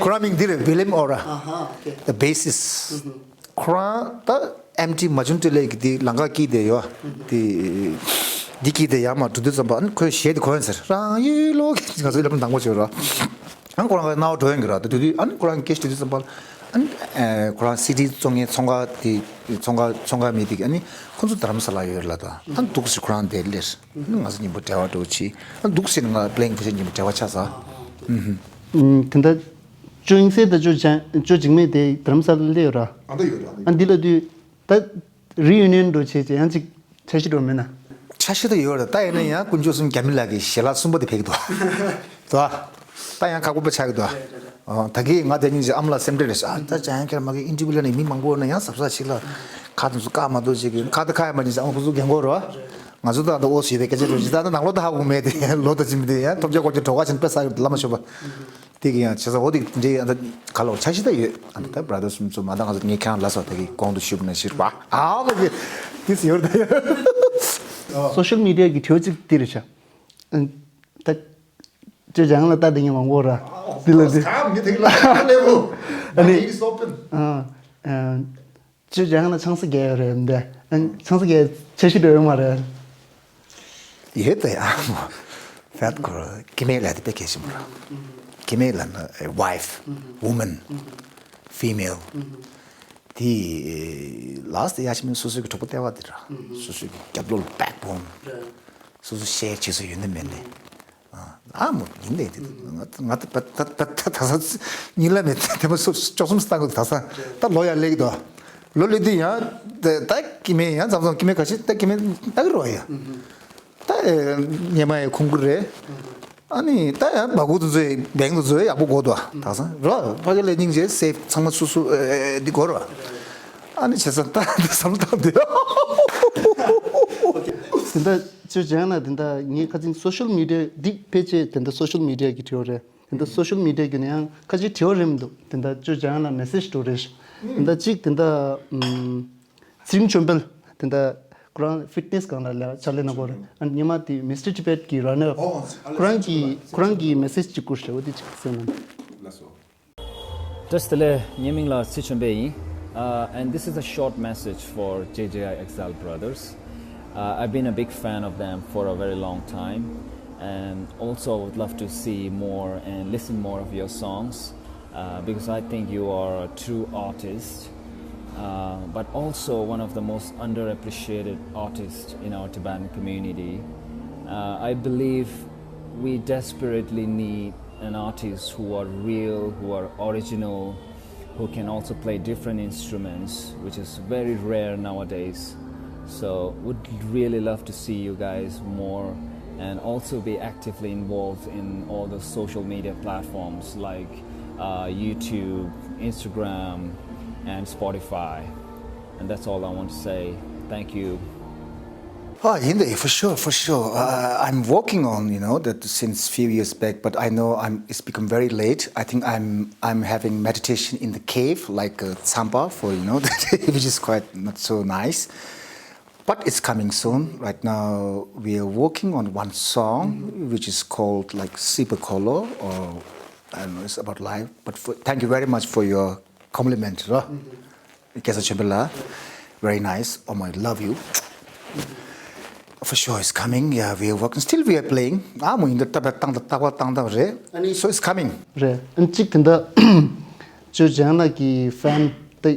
ཁོ་རང་མིང་འདི་རེད། William Ora, the bassist. ཁོ་རང་ད་ཨེམ་ཊི་མ་བྱུང་སྤྲེལ་ལད་ཀྱི་འདི་ལང་ཀ་སྐྱིད་དེ་ཡོད། འདི་འདི་སྐྱིད་དེ་ཡར་མར་འགྲོ་དུས་ཙམ་པ་ཨ་ནི་ཁོའི་གཞས་དེ་གོ་ཡོང་ཟེར། རང་ཡུལ་ལོ་ང་ཚོའི་སློབ་གྲྭ་དང་པོ་བྱོས་རོགས། ཨ་ཁོ་རང་གི་རྣ་བ་འགྲོ་ཡོང་གི་ར། ད་དུས་དུས་ཨ་ནི་ཁོ་རང་སྐད་ཆ་དྲིས་དུས་ཙམ་པ་ཨ་ནི་ཨེ་ཁོ་རང་སི་ཌི་བཙོང་མཁན་ཚོང་ཁང་དེ་ཚོང་ཁང་ཚོང་ཁང་མི་དེ་གིས་ཨ་ནི་ཁོ་ཚོ་རྡ་རམ་ས་ལ་ཡོད་རེད་ལབ་ད། ཨ་ནི་འདུག་སེ་ཁོ་རང་དེ་སླེབས། ཨ་ནི་ང་ཚོ་མཉམ་པོ་འབྲེལ་བ་འགྲོ་བྱས། ཨ་ནི་འདུག་སེ་ང་པི་ལེན་ཁོ་ཚོ་མཉམ་པོ་འབྲེལ་བ་ཆགས་ས། ཨ་དེ་འདྲ་ཅོ་དབྱིངས་གསལ་དང་ཅོ་འཇང་ཅོ་འཇིགས་མེད་དེ་རྡ་རམ་ས་ལ་སླེབས་ཡོད་ར། ཨ་འདི་ཡོད་ར། ཨ་འདི་ལ་དུས་ད་རི་ཡུ་ནི་ཡན་འགྲོ་བྱས་བྱས་ཡང་ཅིག་འཆར་གཞི་འགྲོ་མེད་ན། འཆར་གཞི་ད་ཡོད་རེད། ད་ཡིན་ན་ཡང་དཀོན་མཆོག་གསུམ་རྒྱ་མི་ལགས་ཀྱི་ཞལ་ལག་གསུམ་པོ་དེ་ཕེབས་ཀྱི་འདུག་ད། ད་ཡང་ཁག་པོ་པོ་ཆགས་ཀྱི་འདུག་ཨ་ད་གིན་ང་དེ་སྙིང་རྗེ་ཨ་མ་ལགས་སེམས་ཁྲལ་རེད་ཤག་ཨ་ད་ཅང་ཡང་ཁྱེད་རང་མ་གི་ཨིན་ཊར་བིའུ་ལ་ནི་མི་མང་པོ་ཡོད་ན་ཡང་གཟབ་གཟབ་ཞིག་ལ་ཁ་དེ་ཚོ་བཀག་མ་གཏོགས་ཅིག་གིས་ཁ་དེ་ཁ་ཡ་མ་ཉིན་ཨ་མ་ཁོ་ཚོ་རྒན་གོག་རེད་བ། ང་ཚོ་ད་ད་ཨོ་ཞེས་པའི་སྐད་ཆ་རེད་ཅིག་ད་ད་ནང་ལོགས་ད་ཧ་གོ་མེད་དེ་ལོ་ད་ཅི་མི་དེ་ཡང་ཐོབ་རྒྱ་ཀོ་རྒྱ་གྲོགས་ཁ་ཆེན་པེ་ས་གི་བླ་མ་ཤོད་པ། དེ་གི་ཡང་བྱས་ཙང་འོ་དེ་འདྲའི་ཡང་ད་ག་ལོ་འཆར་གཞི་ད་ཡོད། ཨ་ནི་ད་བྷ་ར་དར་གསུམ་ཚོ་མ་ད་ང་ཚོ་ངས་ཁྱེད་རང་ལ་སོགས་ད་གི་གོང་དུ་ཞུས་པ་ནང་བཞིན་རེད་པ། ཨ་མ་གི་དེ་ཟེར་ཡོད་ད་ཡོད། སོ་ཤལ་མི་ཌི་ཡ་གི་དྲི་བ་གཅིག་འདི་རེད་ཤག་ཨ་ད་ཅོ་འཇང་ལ་ལྟ་དེ་ངས་མང་པོ་ར་འདི་ལ་འདི། ཨ་ནི་ཨ་ཨ། ཅོ་འཇང་ལ་ཆང་ས་རྒྱག་ཡོད་རེད་འདི། ཨ་ཆང་ས་རྒྱག་འཆར་གཞི་འདྲ་ཡོད་མ་རེད། ཡོད་དེ་ཨ་མོ། ཕད་ཁོ་ར་སྐྱེ་དམན་ལ་དེ་དཔེ་གལ་ཆེན་པོ་ར། སྐྱེ་དམན་ལ་ན་wife, woman, female. དེ་ལ་སྟེ་ཡ་ཆེན་མོ་སོ་སོའི་གི་གྲོགས་པོ་ལྟེ་བ་དེ་ར། སོ་སོའི་གི་རྒྱབ་ལོགས་ལ་backbone. སོ་སོ་ཤེར་བྱེད་ས་ཡོད་ནི་མེད་ནི། ཨ་མོ་ཡིན་ནས་དེ་ང་ད་ད་ད་ད་ད་ས་ཉིན་ལ་མེད་དེ་མ་སོ་ཅོག་གསུམ་སྟངས་གི་ད་ས་ད་ལོ་ཡར་སླེབས་ཀྱི་འདུག་ལོ་སླེབས་དུས་ཡང་ད་ད་སྐྱེ་དམན་ཡང་མཚམས་མཚམས་སྐྱེ་དམན་ཁ་ཤས་ད་སྐྱེ་དམན་ལྟ་གི་རོ་ཡ། ད་ཨེ་སྙེ་མ་ཡི་ཁུང་ཁུ་རེད། ཨ་ནི་ད་ཡང་སྦ་ཁུག་དེ་ཚོ་ཡི་བེང་དེ་ཚོ་ཡི་ཡག་པོ་གོ་འདུག་ད་ས་རོ་ཕ་གི་ལ་སྙིང་རྗེ་སེ་ཚང་མ་སུ་སུ་ཨེ་འདི་གོ་རོ། ཨ་ནི་བྱས་ཙང་ད་འདི་བསམ་བློ་བཏང་དུས། དེ་འདྲ་ཅོ་འཇང་ལ་དེ་འདྲ་ངས་ཁ་སང་སོ་ཤལ་མི་ཌི་ཡ་འདི་ཕལ་ཆེར་དེ་འདྲ་སོ་ཤལ་མི་ཌི་ཡ་གི་དྲི་བ་རེད། དེ་འདྲ་སོ་ཤལ་མི་ཌི་ཡ་བརྒྱུད་ནས་ཡང་ཁ་ཅིག་དྲི་བ་རེད་མི་འདུག་དེ་འདྲ་ཅོ་འཇང་ལ་མེ་སེ་ཇི་འགྲོ་རེད། དེ་འདྲ་གཅིག་དེ་འདྲ་ཨམ། ཚེ་རིང་ཆོས་འཕེལ་དེ་འདྲ་ཁོ་རང་ཕིཊ་ནེ་སི་སྒང་ལ་ལ་ཕྱག་ལས་གནང་གོ་རེད། ཨ་ནི་སྔོན་མ་དེ་མི་སི་ཊར་ཊི་བེཊ་གི་ར་ནར་ཨབ། ཁོ་རང་གི་ཁོ་རང་གི་མེ་སེ་ཇི་གཅིག་བསྐུར་ཤག་འོ་དེ་གཅིག་གསན་ན། བཀྲ་ཤིས་བདེ་ལེགས། ངའི་མིང་ལ་ཚེ་ཆོས་འཕེལ་ཡིན། Uh, and this is a short message for J J I Exile Brothers. Uh, I've been a big fan of them for a very long time, and also I would love to see more and listen more of your songs, uh, because I think you are a true artist, uh, but also one of the most underappreciated artists in our Tibetan community. Uh, I believe we desperately need an artist who are real, who are original, who can also play different instruments, which is very rare nowadays. So, would really love to see you guys more and also be actively involved in all the social media platforms like uh, YouTube, Instagram, and Spotify. And that's all I want to say. Thank you. Ah, in the, for sure, for sure. Uh, I'm working on, you know, that since few years back, but I know I'm, it's become very late. I think I'm, I'm having meditation in the cave, like uh, Tsampa for, you know, which is quite not so nice. But it's coming soon. Right now, we are working on one song, which is called like Sipa Kolo, or I don't know, it's about life. But for, thank you very much for your compliment, ར། སྐལ་བཟང་ཆོས་འཕེལ་ལགས། Very nice. Oh my, love you. For sure, it's coming. Yeah, we are working. Still, we are playing. ཨ་མོ་ཡིན་ད་ཏག་ཏག་ཏག་ཏག་ཏག་ཏག་རེད། ཨ་ནི། So it's coming. རེད། ཨ་ནི་གཅིག་དེ་འདྲ་ཅོ་འཇང་ལགས་ཀྱི་ཕན་ཏེ་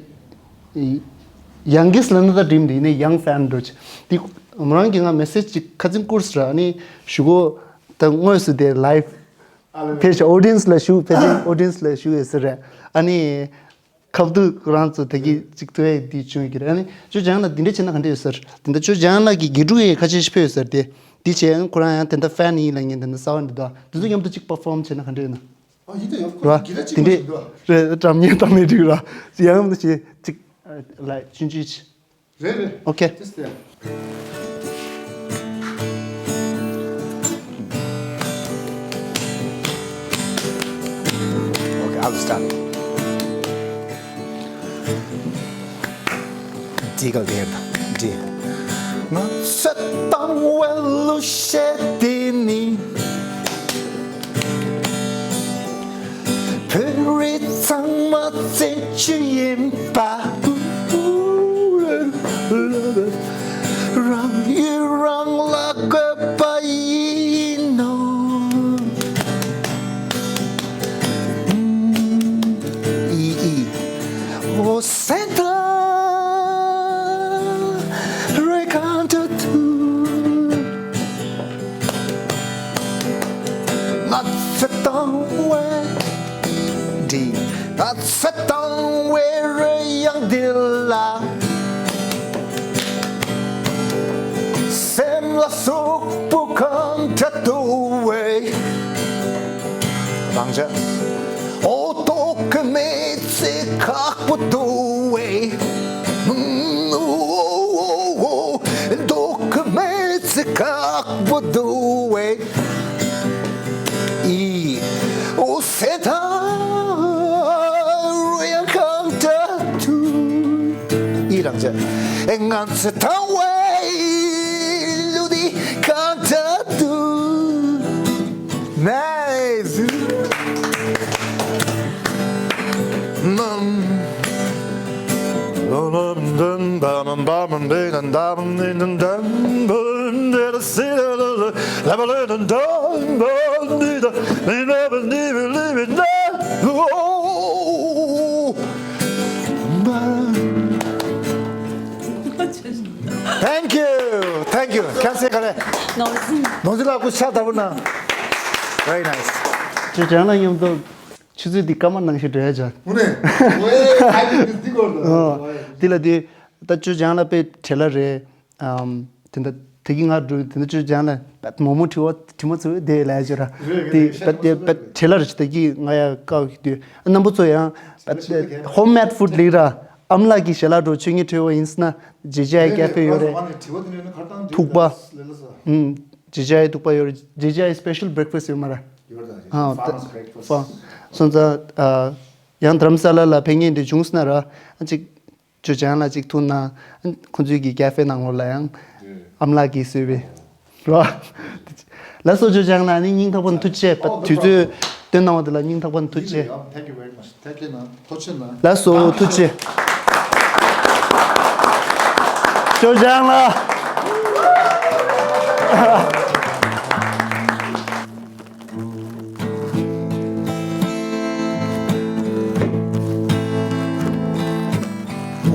ཡང་གིས་ལ་ན་ད་འགྲིམ་དེ་ནི་ཡང་ཕན་འགྲོ་ཆེ་དེ་མོ་རང་གིས་ང་མེ་སེ་ཇི་ཅིག་ཁ་སང་བསྐུར་སོང་ར། ཨ་ནི་ཞུ་གོ་ད་དངོས་སུ་དེ་ལའིབ་ཕེབས་ཤག་ཨོ་ཌི་ཡན་སི་ལ་ཞུ་ཕལ་ཆེར་ཨོ་ཌི་ཡན་སི་ལ་ཞུ་ཡོད་ས་རེད། ཨ་ནི། ཁ་བསྡུར་ཁོ་རང་ཚོ་དེ་གི་ཅིག་ཐུ་ཨེ་འདི་བྱུང་གི་རེད། ཨ་ནི་ཅོ་འཇང་ལགས་འདི་འདྲ་བྱས་ན་ག་འདྲ་ཡོད་ཟེར། དེ་འདྲ་ཅོ་འཇང་ལགས་ཀྱི་དགེ་ཕྲུག་ཡི་ཁ་ཆེ་ཞིག་ཕེབས་ཡོད་ཟེར་ཏེ། འདི་བྱས་ཁོ་རང་ཡང་དེ་འདྲ་ཕེན་ཡིན་ལབ་མཁན་དེ་འདྲ་གསར་པ་འདི་འདུག་དེ་ཚོ་མཉམ་དུ་ཅིག་པར་ཕོམ་བྱས་ན་ག་འདྲ་ཡོད་ན། ཨ་ཡིན་ད་ཡང་ཁོ་ར་གི་ལ་ཅིག་དེ་འདྲ་མ་ཞིག་འདུག་རེད། འདྲ་མཉམ་དང་མེད་འགྲིག་ར། ཡང་ཡང་དུ་བྱས་ཅིག་ལ་ཆུང་ཆུང་ཅིག་རེད་རེད། Okay. Just there. Okay, I'll start. Diga verde. ང་ཚོས་བཏང་བའི་གླུ་གཞས་འདི་ནི། བོད་རིགས་ཚང་མ་བཙན་བྱོལ་ཡིན་པ། རང་ཡུལ་རང་ལ་དགོས་པ་ཡིན་ནོ། ཨི་ཨི། འོ་སེམས་ཐག་རེ་གང་དུ་ཐུག་ང་ཚོས་བཏང་བའི་འདི། ང་ཚོས་བཏང་བའི་རོལ་དབྱངས་འདི་ལ། སེམས་ལ་ཟུག་པོ་གང་འདྲ་འདུག་བས། རང་ཅག་འོ་ལྡོག་གི་མེད་ཚེ་ཁག་པོ་འདུག་བས། ལྡོག་གི་མེད་ཚེ་ཁག་པོ་འདུག་བས། ཨི། འོ་སེམས་ཐག་རོལ་དབྱངས་གང་འདྲ་འདུག་ཨི། རང་ཅག་ང་ཚོས་བཏང་བའི་གླུ་འདི་གང་འདྲ་འདུག Nice. Thank you, thank you. ཁྱེད་ཚོས་ག་ལེ། ནོར་འཛིན། ནོར་འཛིན་ལགས་སྐུ་ཕྱག་དར་པོ་གནང་། Very nice. ཅོ་ཅང་ལ་མཉམ་དུ་ཆུ་ཚོད་འདི་སྐར་མ་ནང་བཞིན་འགྲོ་ཡ་ཅག་དངོས་གནས། ཝེ། ཨ་ནི་འདི་འདི་སྐོར་དུ། ཨོ། འདི་ལ་འདི། ད་ཅོ་ཅང་ལ་དཔེ་བྲེལ་བ་རེད། ཨམ། དེ་འདྲ་དེ་གི་ང་འགྲོ་དེ་འདྲ་ཅོ་ཅང་ལ་དཔེ་མོག་མོག་དྲི་བ་དྲི་མ་ཚོ་དེ་ལ་ཅོ་ར། རེད་དེ་རེད། དཔེ་དཔེ་བྲེལ་བ་རེད། དེ་གི་ང་ཡ་ཀའོ་གི་དུས་རྣམ་པ་ཚོ་ཡང་དཔེ་home made food ལི་ར། ཨམ་ལགས་ཀྱི་ཞལ་ལག་འགྲོ་ཆོས་ཉིད་བྲེལ་བ་ཡིན་ན་ཇེ་ཇེ་ཨའི་ཀེ་ཧྥེ་ཡོད་རེད། ཐུག་པ། ཨུམ། ཇེ་ཇེ་ཨའི་ཐུག་པ་ཡོད་རེད། ཇེ་ཇེ་ཨའི་special breakfast ཡོད་མ་རེད། ཡོད་རེད། ཨ། Farmers breakfast. ཧྥ། སོང་ཙང་ཨ། ཡང་དྷ་རམ་ས་ལ་ལ་ཕེབས་མཁན་དེ་བྱུང་སོང་ན་ར། ཨ་ཅིག་ཅོ་ཅང་ལ་ཅིག་ཐུག་ན། ཨ། ཁོང་ཚོའི་གི་ཀེ་ཧྥེ་ནང་ལོགས་ལ་ཡང་། ཨམ་ལགས་ཀྱིས་བཟོས་པའི། ར། ལགས་སོ། ཅོ་ཅང་ལ་ནི་སྙིང་ཐག་པ་ནས་ཐུགས་རྗེ་ཆེ། དུས་ཚོད་སྟོན་གནང་བ་དེ་ལ་སྙིང་ཐག་པ་ནས་ཐུགས་རྗེ་ཆེ། Thank you very much. Thank you. ལགས་སོ། ཐུགས་རྗེ་ཆེ། ཅོ་ཅང་ལ།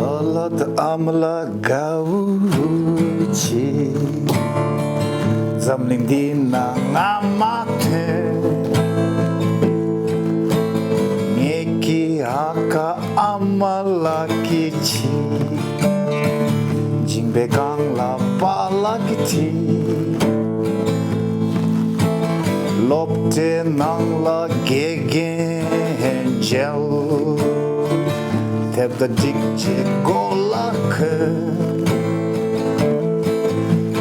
ཨ་ལ་ད་ཨ་མ་ལ་དགའ་བོ་བྱེད། འཛམ་གླིང་འདི་ན་ང་མ་ཐོན། ངེད་ཀྱི་ཨ་ཁ་ཨ་མ་ལགས་ཀྱི་ཆེད། མཇིང་པའི་སྒང་ལ་པཱ་ལགས་ཀྱི་ཁྲིད། སློབ་གྲྭའི་ནང་ལ་དགེ་རྒན་མཇལ། དེབ་དང་སྒྲིག་ཆས་མགོ་ལ་གོན།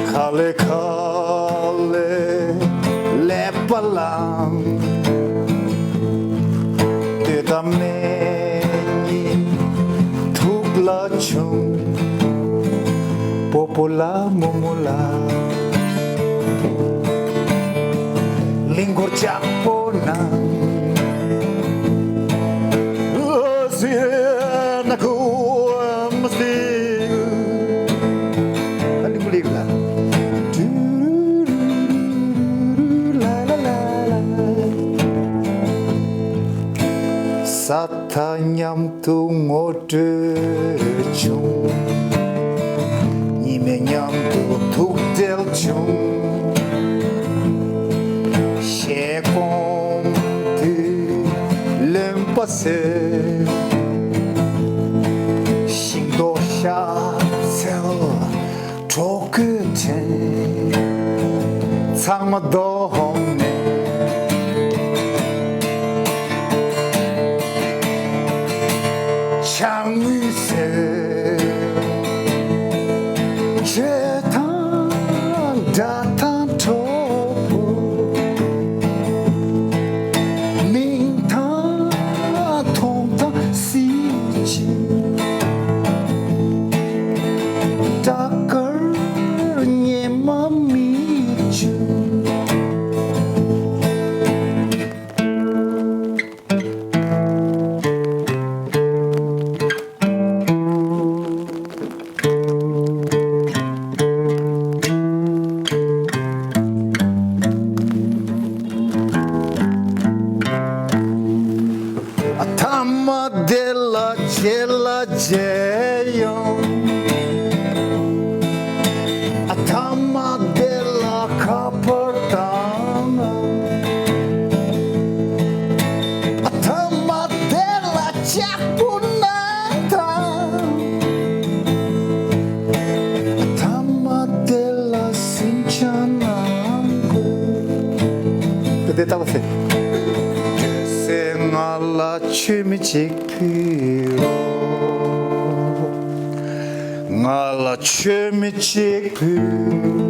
ཁ་ལས་ཁ་ལས་ཀླད་པ་ལངས། སྟོད་དང་སྨད་གཉིས་ཐུགས་ལ་ཆུང་། སྤོ་སྤོ་ལ་མོ་མོ་ལ། གླིང་སྐོར་ལྕགས་པོ་ན། ཨོ་སི་ན་ཁུ་མ་སི། ཨ་ལི་མུ་ལི་ལ། ལ་ལ་ལ་ལ། ས་མཐའ་མཉམ་དུ་ངོ་སྤྲོད་བྱུང་། གཉིས་མེད་མཉམ་དུ་ཐུག་འཕྲད་བྱུང་། ཞལ་སྐོམ་དུས་རློན་པ་བཟོས། ཤིང་ཏོག་ཤ་ཚལ་གྲོགས་པོའི་དྲིན། ཚང་མ་བསྡོམས་ནས་ཕྱག་དངུལ་ཟེར། ཆོས་དང་སྒྲ་དང་གྲོགས་པོ། མིང་དང་མཐོང་དང་སྲིད་ཅིག་སྐྲག་དཀར། མ་དེ་ལ་རྗེས་ལ་རྗེས་ཡོང་། ཨ་ཐ་མ་དེ་ལ་ཁ་པར་བཏང་། ཨ་ཐ་མ་དེ་ལ་ལྕགས་པོ་ན་ད། ཐ་མ་དེ་ལ་སེམས་ཅན་ནང་དགོས། དེ་ལྟ་བུ་ཟེར། སེ་ང་ལ་མཆོད་མེ་གཅིག་ཕུལ་རོགས། ང་ལ་མཆོད་མེ་གཅིག་ཕུལ།